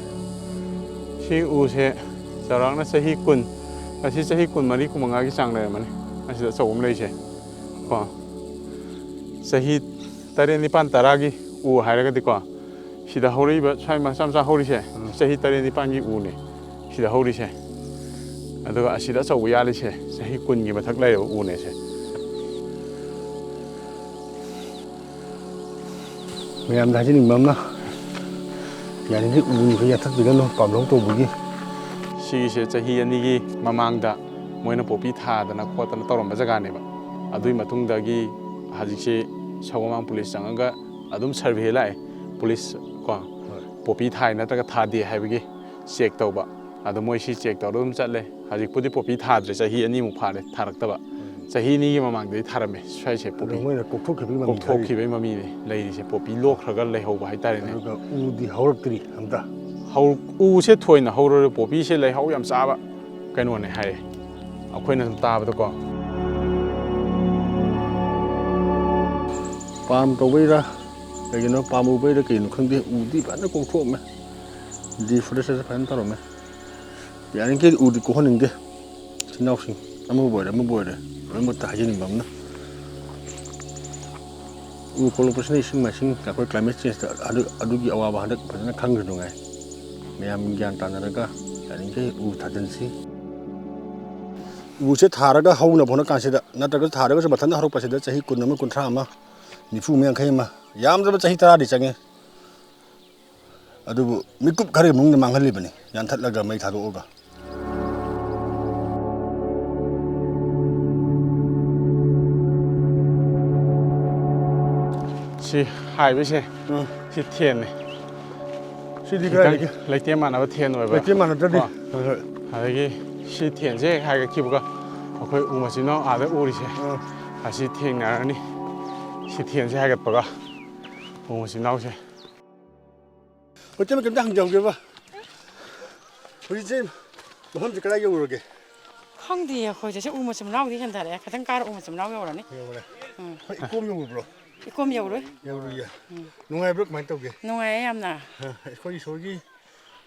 ꯁꯤ ꯎꯁꯦ ꯆꯥꯎꯔꯥꯛꯅ ꯆꯍꯤ ꯀꯨꯟ, ꯑꯁꯤ ꯆꯍꯤ ꯀꯨꯟꯃꯔꯤ, ꯀꯨꯟꯃꯉꯥꯒꯤ ꯆꯥꯡ ꯂꯩꯔꯝꯃꯅꯤ꯫ ꯑꯁꯤꯗ ꯑꯆꯧꯕ ꯑꯃ ꯂꯩꯁꯦ꯫ ꯀꯣ꯫ ꯆꯍꯤ ꯇꯔꯦꯠ, ꯅꯤꯄꯥꯟ, ꯇꯔꯥꯒꯤ ꯎ ꯍꯥꯏꯔꯒꯗꯤꯀꯣ, ꯁꯤꯗ ꯍꯧꯔꯛꯏꯕ ꯁ꯭ꯋꯥꯏ ꯃꯆꯥ ꯃꯆꯥ ꯍꯧꯔꯤꯁꯦ, ꯎꯝ꯫ ꯆꯍꯤ ꯇꯔꯦꯠ, ꯅꯤꯄꯥꯟꯒꯤ ꯎꯅꯦ ꯁꯤꯗ ꯍꯧꯔꯤꯁꯦ꯫ ꯑꯗꯨꯒ ꯑꯁꯤꯗ ꯑꯆꯧꯕ ꯌꯥꯜꯂꯤꯁꯦ ꯆꯍꯤ ꯀꯨꯟꯒꯤ ꯃꯊꯛ ꯂꯩꯔꯕ ꯎꯅꯦ ꯁꯦ꯫ ꯃꯌꯥꯝꯗ ꯍꯥꯏꯖꯅꯤꯡꯕ ꯑꯃꯅ, ꯌꯥꯔꯤꯉꯩ ꯎ ꯃꯈꯩ ꯌꯥꯟꯊꯠꯄꯤꯒꯅꯨ, ꯄꯥꯝꯂꯧ ꯇꯧꯕꯒꯤ꯫ ꯁꯤꯒꯤꯁꯦ ꯆꯍꯤ ꯑꯅꯤꯒꯤ ꯃꯃꯥꯡꯗ ꯃꯣꯏꯅ ꯄꯣꯄꯤ ꯊꯥꯗꯅ ꯈꯣꯠꯇꯅ ꯇꯧꯔꯝꯕ ꯖꯒꯥꯅꯦꯕ꯫ ꯑꯗꯨꯒꯤ ꯃꯇꯨꯡꯗꯒꯤ ꯍꯧꯖꯤꯛꯁꯦ ꯁꯒꯣꯜꯕꯟ ꯄꯨꯂꯤꯁ ꯆꯪꯉꯒ ꯑꯗꯨꯝ ꯁꯔꯚꯦ ꯂꯥꯛꯑꯦ꯫ ꯄꯨꯂꯤꯁ ꯀꯣ, ꯍꯣꯏ꯫ ꯄꯣꯄꯤ ꯊꯥꯏ ꯅꯠꯇ꯭ꯔꯒ ꯊꯥꯗꯦ ꯍꯥꯏꯕꯒꯤ ꯆꯦꯛ ꯇꯧꯕ꯫ ꯑꯗꯣ ꯃꯣꯏ ꯁꯤ ꯆꯦꯛ ꯇꯧꯔꯒ ꯑꯗꯨꯝ ꯆꯠꯂꯦ꯫ ꯍꯧꯖꯤꯛꯄꯨꯗꯤ ꯄꯣꯄꯤ ꯊꯥꯗ꯭ꯔꯦ, ꯆꯍꯤ ꯑꯅꯤꯃꯨꯛ ꯐꯥꯔꯦ ꯊꯥꯔꯛꯇꯕ꯫ ꯎꯝ꯫ ꯆꯍꯤ ꯑꯅꯤꯒꯤ ꯃꯃꯥꯡꯗꯗꯤ ꯊꯥꯔꯝꯃꯦ ꯁ꯭ꯋꯥꯏꯁꯦ ꯑꯗꯣ ꯄꯣꯄꯤ꯫ ꯃꯣꯏꯅ ꯀꯣꯛꯊꯣꯛꯈꯤꯕꯒꯤ ꯃꯃꯤ ꯀꯣꯛꯊꯣꯛꯈꯤꯕꯒꯤ ꯃꯃꯤꯅꯦ ꯂꯩꯔꯤꯁꯦ꯫ ꯄꯣꯄꯤ ꯂꯣꯛꯈ꯭ꯔꯒ ꯂꯩꯍꯧꯕ ꯍꯥꯏꯇꯥꯔꯦꯅꯦ꯫ ꯑꯗꯨꯒ ꯎꯗꯤ ꯍꯧꯔꯛꯇ꯭ꯔꯤ ꯑꯝꯇ꯫ ꯍꯧ-, ꯎꯁꯦ ꯊꯣꯏꯅ ꯍꯧꯔꯔꯣꯏ, ꯄꯣꯄꯤꯁꯦ ꯂꯩꯍꯥꯎ ꯌꯥꯝ ꯆꯥꯕ ꯀꯩꯅꯣꯅꯦ ꯍꯥꯏꯌꯦ, ꯑꯩꯈꯣꯏꯅ ꯁꯨꯝ ꯇꯥꯕꯗꯀꯣ꯫ ꯄꯥꯝ ꯇꯧꯕꯩꯔꯥ ꯀꯩꯒꯤꯅꯣ, ꯄꯥꯝꯃꯨꯕꯩꯔꯥ ꯀꯩꯅꯣ ꯈꯪꯗꯦ, ꯎꯗꯤ ꯐꯖꯅ ꯀꯣꯛꯊꯣꯛꯑꯝꯃꯦ, ꯗꯤꯐꯣꯔꯦꯁꯇꯦꯁꯟ ꯐꯖꯅ ꯇꯧꯔꯝꯃꯦ꯫ ꯌꯥꯔꯤꯈꯩ ꯎꯗꯤ ꯀꯣꯛꯍꯟꯅꯤꯡꯗꯦ꯫ ꯏꯆꯤꯟ ꯏꯅꯥꯎꯁꯤꯡ ꯑꯃꯕꯨ ꯑꯣꯏꯔꯦ ꯑꯃꯕꯨ ꯑꯣꯏꯔꯦ ꯂꯣꯏꯅꯃꯛꯇ ꯍꯥꯏꯖꯅꯤꯡꯕ ꯑꯃꯅ, ꯎ ꯀꯣꯛꯂꯛꯄꯁꯤꯅ ꯏꯁꯤꯡ ꯃꯥꯏꯁꯤꯡ ꯑꯩꯈꯣꯏ ꯀ꯭ꯂꯥꯏꯃꯦꯠ ꯆꯦꯟꯖꯇ ꯑꯗꯨ, ꯑꯗꯨꯒꯤ ꯑꯋꯥꯕ ꯍꯟꯗꯛ ꯐꯖꯅ ꯈꯪꯈ꯭ꯔꯅꯉꯥꯏ꯫ ꯃꯌꯥꯝ ꯒ꯭ꯌꯥꯟ ꯇꯥꯅꯔꯒ ꯌꯥꯔꯤꯈꯩ ꯎ ꯊꯥꯖꯤꯟꯁꯤ꯫ ꯎꯁꯦ ꯊꯥꯔꯒ ꯍꯧꯅꯕ ꯍꯣꯠꯅ ꯀꯥꯟꯁꯤꯗ, ꯅꯠꯇ꯭ꯔꯒ ꯊꯥꯔꯒꯁꯨ ꯃꯊꯟꯇ ꯍꯧꯔꯛꯄꯁꯤꯗ ꯆꯍꯤ ꯀꯨꯟ ꯑꯃ, ꯀꯨꯟꯊ꯭ꯔꯥ ꯑꯃ, ꯅꯤꯐꯨ ꯑꯃ, ꯌꯥꯡꯈꯩ ꯑꯃ, ꯌꯥꯝꯗ꯭ꯔꯕ ꯆꯍꯤ ꯇꯔꯥꯗꯤ ꯆꯪꯉꯦ꯫ ꯑꯗꯨꯕꯨ ꯃꯤꯀꯨꯞ ꯈꯔꯒꯤ ꯃꯅꯨꯡꯗ ꯃꯥꯡꯍꯜꯂꯤꯕꯅꯤ ꯌꯥꯟꯊꯠꯂꯒ ꯃꯩ ꯊꯥꯗꯣꯛꯑꯒ꯫ ꯁꯤ ꯍꯥꯏꯕꯁꯦ, ꯎꯝ꯫ ꯁꯤ ꯊꯦꯟꯅꯤ꯫ ꯁꯤꯗꯤ ꯈꯤꯇꯪ ꯀꯗꯥꯏꯗꯒꯤ? ꯂꯩꯇꯦꯝ ꯃꯥꯟꯅꯕ ꯊꯦꯟ ꯑꯣꯏꯕ꯫ ꯂꯩꯇꯦꯝ ꯃꯥꯟꯅꯗ꯭ꯔꯗꯤ꯫ ꯀꯣ꯫ ꯍꯣꯏ, ꯍꯣꯏ꯫ ꯑꯗꯒꯤ ꯁꯤ ꯊꯦꯟꯁꯦ ꯍꯦꯛ ꯍꯥꯏꯒꯠꯈꯤꯕꯒ ꯑꯩꯈꯣꯏ ꯎ ꯃꯆꯤꯟ ꯃꯅꯥꯎ ꯑꯥꯗ ꯎꯔꯤꯁꯦ, ꯑꯥ꯫ ꯑꯁꯤ ꯊꯦꯡꯅꯔꯅꯤ꯫ ꯁꯤ ꯊꯦꯟꯁꯦ ꯍꯥꯏꯒꯠꯄꯒ ꯎ ꯃꯆꯤꯟ ꯃꯅꯥꯎꯁꯦ꯫ ꯀꯣꯏꯆꯦꯜ ꯀꯩꯝꯇ ꯍꯪꯖꯍꯧꯒꯦꯕ꯫ ꯍꯧꯖꯤꯛꯁꯦ ꯃꯐꯝꯁꯦ ꯀꯗꯥꯏ ꯌꯧꯔꯒꯦ? ꯈꯪꯗꯦꯌꯦ ꯑꯩꯈꯣꯏꯁꯦ꯫ ꯁꯤ ꯎ ꯃꯆꯤꯟ ꯃꯅꯥꯎꯗꯤ ꯍꯦꯟꯊꯔꯛꯑꯦ꯫ ꯈꯤꯇꯪ ꯀꯥꯔ ꯎ ꯃꯆꯤꯟ ꯃꯅꯥꯎ ꯌꯧꯔꯅꯤ꯫ ꯌꯧꯔꯦ꯫ ꯎꯝ꯫ ꯍꯣꯏ, ꯏꯀꯣꯝ ꯌꯧꯔꯨꯕ꯭ꯔꯣ? ꯏꯀꯣꯝ ꯌꯧꯔꯣꯏ꯫ ꯌꯧꯔꯨꯏꯌꯦ꯫ ꯎꯝ꯫ ꯅꯨꯡꯉꯥꯏꯕ꯭ꯔꯣ? ꯀꯃꯥꯏꯅ ꯇꯧꯒꯦ? ꯅꯨꯡꯉꯥꯏꯌꯦ ꯌꯥꯝꯅ꯫ ꯑ, ꯑꯩꯈꯣꯏ ꯏꯁꯣꯔꯒꯤ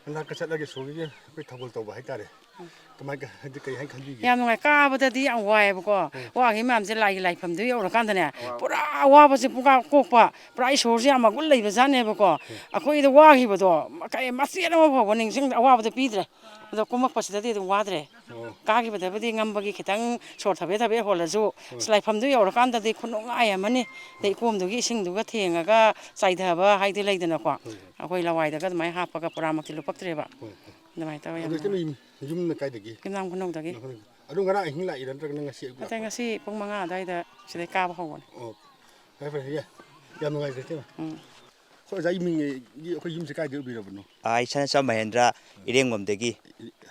ꯃꯅꯥꯛꯇ ꯆꯠꯂꯒ ꯏꯁꯣꯔꯒꯤ ꯑꯩꯈꯣꯏ ꯊꯧꯒꯜ ꯇꯧꯕ ꯍꯥꯏꯇꯥꯔꯦ꯫ ꯎꯝ꯫ ꯀꯃꯥꯏ ꯀ-, ꯍꯥꯏꯗꯤ ꯀꯩ ꯍꯥꯏꯅ ꯈꯟꯕꯤꯒꯦ? ꯌꯥꯝ ꯅꯨꯡꯉꯥꯏ꯫ ꯀꯥꯕꯗꯗꯤ ꯌꯥꯝ ꯋꯥꯏꯑꯦꯕꯀꯣ꯫ ꯎꯝ꯫ ꯋꯥꯈꯤꯕ ꯃꯌꯥꯝꯁꯦ ꯂꯥꯏꯒꯤ ꯂꯥꯏꯐꯝꯗꯨ ꯌꯧꯔꯀꯥꯟꯗꯅꯦ, ꯑꯋꯥꯕ꯫ ꯄꯨꯔꯥ ꯑꯋꯥꯕꯁꯦ ꯄꯨꯡꯀꯥ ꯀꯣꯛꯄ, ꯄꯨꯔꯥ ꯏꯁꯣꯔꯁꯦ ꯌꯥꯝ ꯃꯒꯨꯟ ꯂꯩꯕ ꯖꯥꯠꯅꯦꯕꯀꯣ꯫ ꯎꯝ꯫ ꯑꯩꯈꯣꯏꯗ ꯋꯥꯈꯤꯕꯗꯣ ꯀꯩ ꯃꯆꯦꯠ ꯑꯃ ꯐꯥꯎꯕ ꯅꯤꯡꯁꯤꯡ-, ꯑꯋꯥꯕꯗ ꯄꯤꯗ꯭ꯔꯦ꯫ ꯑꯗꯣ ꯀꯨꯝꯃꯛꯄꯁꯤꯗꯗꯤ ꯑꯗꯨꯝ ꯋꯥꯗ꯭ꯔꯦ꯫ ꯑꯣ꯫ ꯀꯥꯈꯤꯕꯗꯕꯨꯗꯤ ꯉꯝꯕꯒꯤ ꯈꯤꯇꯪ ꯁꯣꯔ ꯊꯕꯦ ꯊꯕꯦ ꯍꯣꯜꯂꯁꯨ, ꯍꯣꯏ꯫ ꯑꯁ, ꯂꯥꯏꯐꯝꯗꯨ ꯌꯧꯔꯀꯥꯟꯗꯗꯤ ꯈꯨꯅꯨꯡꯉꯥꯏ ꯑꯃꯅꯤ꯫ ꯑꯗꯩ ꯏꯀꯣꯝꯗꯨꯒꯤ ꯏꯁꯤꯡꯗꯨꯒ ꯊꯦꯡꯉꯒ ꯆꯥꯏꯊꯕ ꯍꯥꯏꯗꯤ ꯂꯩꯗꯅꯀꯣ꯫ ꯍꯣꯏ, ꯍꯣꯏ꯫ ꯑꯩꯈꯣꯏ ꯂꯋꯥꯏꯗꯒ ꯑꯗꯨꯃꯥꯏꯅ ꯍꯥꯞꯄꯒ ꯄꯨꯔꯥꯃꯛꯇꯤ ꯂꯨꯞꯄꯛꯇ꯭ꯔꯦꯕ꯫ ꯍꯣꯏ, ꯍꯣꯏ꯫ ꯑꯗꯨꯃꯥꯏꯅ ꯇꯧꯋꯦ, ꯌꯥꯝ ꯑꯗꯣ ꯏꯆꯦ, ꯅꯨꯡꯉꯥꯏ꯫ ꯅꯣꯏ ꯌꯨꯝꯅ ꯀꯥꯏꯗꯒꯤ? ꯌꯨꯝꯅꯥꯝ ꯈꯨꯅꯧꯗꯒꯤ꯫ ꯅꯈꯣꯏ-, ꯑꯗꯨ ꯉꯔꯥꯡ ꯑꯍꯤꯡ ꯂꯥꯛꯏꯔꯥ ꯅꯠꯇ꯭ꯔꯒꯅ ꯉꯁꯤ ꯑꯌꯨꯛ ꯅꯠꯇꯦ, ꯂꯥꯛꯄ? ꯉꯁꯤ ꯄꯨꯡ ꯃꯉꯥ ꯑꯗꯨꯋꯥꯏꯗ ꯁꯤꯗꯩ ꯀꯥꯕ ꯍꯧꯕꯅꯦ꯫ ꯑꯣ, ꯐꯔꯦ, ꯐꯔꯦ, ꯌꯥꯏ꯫ ꯌꯥꯝ ꯅꯨꯡꯉꯥꯏꯖꯔꯦ, ꯏꯇꯩꯃ꯫ ꯎꯝ꯫ ꯑꯩꯈꯣꯏ ꯑꯣꯖꯥꯒꯤ ꯃꯤꯡꯒꯤ ꯑꯩꯈꯣꯏ ꯌꯨꯝꯁꯦ ꯀꯥꯏꯗꯒꯤ ꯑꯣꯏꯕꯤꯔꯕꯅꯣ? ꯑꯥ, ꯑꯩ ꯁꯅꯥꯆꯝ ꯃꯍꯦꯟꯗ꯭ꯔ, ꯏꯔꯦꯡꯕꯝꯗꯒꯤ,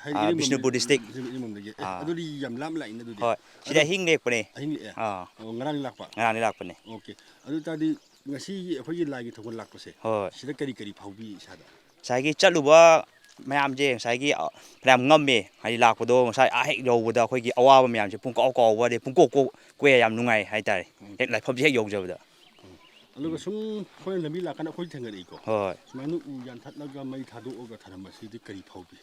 ꯍꯥꯏꯗꯤ ꯑꯥ, ꯏꯔꯦꯡꯕꯝ-, ꯕꯤꯁꯅꯨꯄꯨꯔ ꯗꯤꯁꯇ꯭ꯔꯤꯛ꯫ ꯏꯔꯦꯡꯕꯝꯗꯒꯤ꯫ ꯑꯦ, ꯑꯥ꯫ ꯑꯗꯨꯗꯤ ꯌꯥꯝ ꯂꯥꯞꯅ ꯂꯥꯛꯏꯅꯦ ꯑꯗꯨꯗꯤ꯫ ꯍꯣꯏ, ꯁꯤꯗ ꯑꯗꯣ ꯑꯍꯤꯡ ꯂꯦꯛꯄꯅꯦ꯫ ꯑꯍꯤꯡ ꯂꯦꯛꯑꯦ? ꯑꯥ꯫ ꯑꯣ, ꯉꯔꯥꯡ ꯂꯥꯛꯄ? ꯉꯔꯥꯡꯗꯤ ꯂꯥꯛꯄꯅꯦ꯫ ꯑꯣꯀꯦ꯫ ꯑꯗꯨ ꯑꯣꯏ ꯇꯥꯔꯗꯤ ꯉꯁꯤꯒꯤ ꯑꯩꯈꯣꯏꯒꯤ ꯂꯥꯏꯒꯤ ꯊꯧꯒꯜ ꯂꯥꯛꯄꯁꯦ, ꯍꯣꯏ꯫ ꯁꯤꯗ ꯀꯔꯤ ꯀꯔꯤ ꯐꯥꯎꯕꯤ ꯏꯁꯥꯗ? ꯉꯁꯥꯏꯒꯤ ꯆꯠꯂꯨꯕ ꯃꯌꯥꯝꯁꯦ ꯉꯁꯥꯏꯒꯤ, ꯑ, ꯐꯅꯌꯥꯝ ꯉꯝꯃꯦ꯫ ꯍꯥꯏꯗꯤ ꯂꯥꯛꯄꯗꯣ ꯉꯁꯥꯏ ꯑꯥ ꯍꯦꯛ ꯌꯧꯕꯗ ꯑꯩꯈꯣꯏꯒꯤ ꯑꯋꯥꯕ ꯃꯌꯥꯝꯁꯦ ꯄꯨꯡꯀꯥꯎ ꯀꯥꯎꯕ, ꯑꯗꯩ ꯄꯨꯡꯀꯣꯛ ꯀꯣꯛ ꯀꯣꯛꯑꯦ꯫ ꯌꯥꯝ ꯅꯨꯡꯉꯥꯏ ꯍꯥꯏꯇꯥꯔꯦ꯫ ꯎꯝ꯫ ꯍꯦꯛ ꯂꯥꯏꯐꯝꯁꯦ ꯍꯦꯛ ꯌꯧꯖꯕꯗ꯫ ꯎꯝ꯫ ꯑꯗꯨꯒ ꯁꯨꯝ ꯑꯩꯈꯣꯏꯅ ꯂꯝꯕꯤ ꯂꯥꯛꯀꯥꯟꯗ ꯑꯩꯈꯣꯏ ꯊꯦꯡꯅꯔꯛꯏꯀꯣ꯫ ꯍꯣꯏ꯫ ꯁꯨꯃꯥꯏꯅ ꯎ ꯌꯥꯟꯊꯠꯂꯒ ꯃꯩ ꯊꯥꯗꯣꯛꯑꯒ ꯊꯅꯝꯕꯁꯤꯗꯤ ꯀꯔꯤ ꯐꯥꯎꯕꯤ?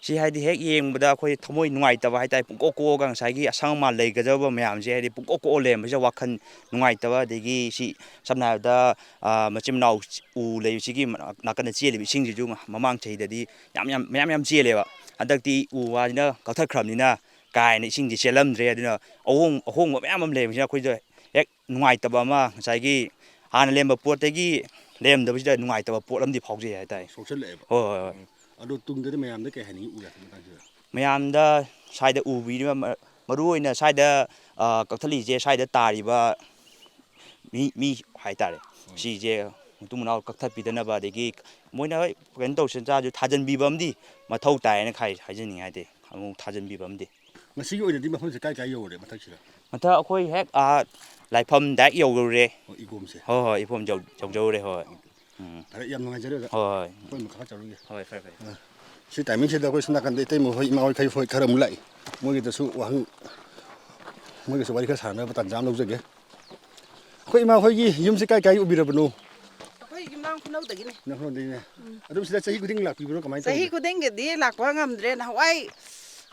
ꯁꯤ ꯍꯥꯏꯗꯤ ꯍꯦꯛ ꯌꯦꯡꯕꯗ ꯑꯩꯈꯣꯏ ꯊꯃꯣꯏ ꯅꯨꯡꯉꯥꯏꯇꯕ ꯍꯥꯏꯇꯥꯔꯦ, ꯄꯨꯡꯀꯣꯛ ꯀꯣꯛꯑꯒ ꯉꯁꯥꯏꯒꯤ ꯑꯁꯪ ꯑꯃꯥꯟ ꯂꯩꯒꯗꯕ ꯃꯌꯥꯝꯁꯦ ꯍꯥꯏꯗꯤ ꯄꯨꯡꯀꯣꯛ ꯀꯣꯛꯑ ꯂꯩꯔꯝꯕꯁꯤꯗ ꯋꯥꯈꯜ ꯅꯨꯡꯉꯥꯏꯇꯕ, ꯑꯗꯒꯤ ꯁꯤ ꯁꯝꯅ ꯍꯥꯏꯔꯕꯗ, ꯑ, ꯃꯆꯤꯟ ꯃꯅꯥꯎ ꯎ ꯂꯩꯕꯁꯤꯒꯤ ꯃꯅꯥꯛ-, ꯅꯥꯀꯟꯗ ꯆꯦꯜꯂꯤꯕ ꯏꯁꯤꯡꯁꯤꯁꯨ ꯃꯃꯥꯡ ꯆꯍꯤꯗꯗꯤ ꯌꯥꯝ, ꯌꯥꯝ, ꯃꯌꯥꯝ, ꯌꯥꯝ ꯆꯦꯜꯂꯦꯕ꯫ ꯍꯟꯗꯛꯇꯤ ꯎ ꯋꯥꯁꯤꯅ ꯀꯛꯊꯠꯈ꯭ꯔꯕꯅꯤꯅ ꯀꯥ ꯍꯦꯟꯅ ꯏꯁꯤꯡꯁꯤ ꯆꯦꯜꯂꯝꯗ꯭ꯔꯦ꯫ ꯑꯗꯨꯅ ꯑꯍꯣꯡ-, ꯑꯍꯣꯡꯕ ꯃꯌꯥꯝ ꯑꯃ ꯂꯩꯕꯁꯤꯅ ꯑꯩꯈꯣꯏꯗ ꯍꯦꯛ ꯅꯨꯡꯉꯥꯏꯇꯕ ꯑꯃ, ꯉꯁꯥꯏꯒꯤ ꯍꯥꯟꯅ ꯂꯩꯔꯝꯕ ꯄꯣꯠꯇꯒꯤ ꯂꯩꯔꯝꯗꯕꯁꯤꯗ ꯅꯨꯡꯉꯥꯏꯇꯕ ꯄꯣꯠ ꯑꯃꯗꯤ ꯐꯥꯎꯖꯩ ꯍꯥꯏꯇꯥꯔꯦ꯫ ꯁꯣꯛꯆꯜꯂꯛꯑꯦꯕ꯫ ꯍꯣꯏ, ꯍꯣꯏ, ꯍꯣꯏ꯫ ꯎꯝ꯫ ꯑꯗꯣ ꯇꯨꯡꯗꯗꯤ ꯃꯌꯥꯝꯗ ꯀꯩ ꯍꯥꯏꯅꯤꯡꯉꯤ ꯎ ꯌꯥꯟꯊꯠꯄ ꯃꯇꯥꯡꯁꯤꯗ? ꯃꯌꯥꯝꯗ ꯁ꯭ꯋꯥꯏꯗ ꯎꯕꯤꯔꯤꯕ ꯃ-, ꯃꯔꯨ ꯑꯣꯏꯅ ꯁ꯭ꯋꯥꯏꯗ, ꯑ, ꯀꯛꯊꯠꯂꯤꯁꯦ, ꯁ꯭ꯋꯥꯏꯗ ꯇꯥꯔꯤꯕ ꯃꯤ, ꯃꯤ ꯍꯥꯏꯇꯥꯔꯦ꯫ ꯎꯝ꯫ ꯁꯤꯁꯦ ꯃꯇꯨꯡ ꯃꯅꯥꯎ ꯀꯛꯊꯠꯄꯤꯗꯅꯕ, ꯑꯗꯒꯤ ꯃꯣꯏꯅ ꯍꯣꯏ ꯀꯩꯅꯣ ꯇꯧꯁꯤꯟ ꯇꯥꯔꯁꯨ ꯊꯥꯖꯤꯟꯕꯤꯕ ꯑꯃꯗꯤ ꯃꯊꯧ ꯇꯥꯏꯌꯦꯅ ꯈꯥꯏ-, ꯍꯥꯏꯖꯅꯤꯡꯉꯤ ꯍꯥꯏꯗꯤ꯫ ꯑꯃꯨꯛ ꯊꯥꯖꯤꯟꯕꯤꯕ ꯑꯃꯗꯤ꯫ ꯉꯁꯤꯒꯤ ꯑꯣꯏꯅꯗꯤ ꯃꯐꯝꯁꯦ ꯀꯥꯏ ꯀꯥꯏ ꯌꯧꯔꯦ ꯃꯊꯛꯁꯤꯗ? ꯃꯊꯛ ꯑꯩꯈꯣꯏ ꯍꯦꯛ, ꯑꯥ, ꯂꯥꯏꯐꯝ ꯗꯥꯏꯔꯦꯛ ꯌꯧꯔꯨꯔꯦ꯫ ꯑꯣ, ꯏꯒꯣꯝꯁꯦ? ꯍꯣꯏ, ꯍꯣꯏ, ꯏꯐꯝ ꯌꯧ-, ꯌꯧꯖꯧꯔꯦ, ꯍꯣꯏ꯫ ꯎꯝ꯫ ꯐꯔꯦ, ꯌꯥꯝ ꯅꯨꯡꯉꯥꯏꯖꯔꯦ ꯑꯣꯖꯥ꯫ ꯍꯣꯏ, ꯍꯣꯏ꯫ ꯑꯩꯈꯣꯏ ꯃꯈꯥ ꯆꯠꯂꯨꯒꯦ꯫ ꯍꯣꯏ, ꯐꯔꯦ, ꯐꯔꯦ꯫ ꯑꯥ꯫ ꯁꯤ ꯇꯥꯏꯃꯤꯡꯁꯤꯗ ꯑꯩꯈꯣꯏ ꯁꯣꯝ ꯅꯥꯀꯟꯗ ꯏꯇꯩꯃ ꯍꯣꯏ, ꯏꯃꯥ ꯍꯣꯏ, ꯈꯩ ꯍꯣꯏ ꯈꯔ ꯑꯃꯨꯛ ꯂꯥꯛꯏ꯫ ꯃꯣꯏꯒꯤꯗꯁꯨ ꯋꯥꯍꯪ, ꯃꯣꯏꯒꯁꯨ ꯋꯥꯔꯤ ꯈꯔ ꯁꯥꯟꯅꯅꯕ ꯇꯥꯟꯖꯥ ꯑꯃ ꯂꯧꯖꯒꯦ꯫ ꯑꯩꯈꯣꯏ ꯏꯃꯥ ꯍꯣꯏꯒꯤ ꯌꯨꯝꯁꯦ ꯀꯥꯏ ꯀꯥꯏ ꯑꯣꯏꯕꯤꯔꯕꯅꯣ? ꯑꯩꯈꯣꯏ ꯌꯨꯝꯅꯥꯝ ꯈꯨꯅꯧꯗꯒꯤꯅꯦ꯫ ꯌꯨꯝꯅꯥꯝ ꯈꯨꯅꯧꯗꯒꯤꯅꯦ꯫ ꯎꯝ꯫ ꯑꯗꯨꯝ ꯁꯤꯗ ꯆꯍꯤ ꯈꯨꯗꯤꯡ ꯂꯥꯛꯄꯤꯕ꯭ꯔꯣ? ꯀꯃꯥꯏꯅ ꯆꯍꯤ ꯇꯧꯒꯦ? ꯈꯨꯗꯤꯡꯒꯤꯗꯤ ꯂꯥꯛꯄ ꯉꯝꯗ꯭ꯔꯦ꯫ ꯅꯍꯥꯟꯋꯥꯏ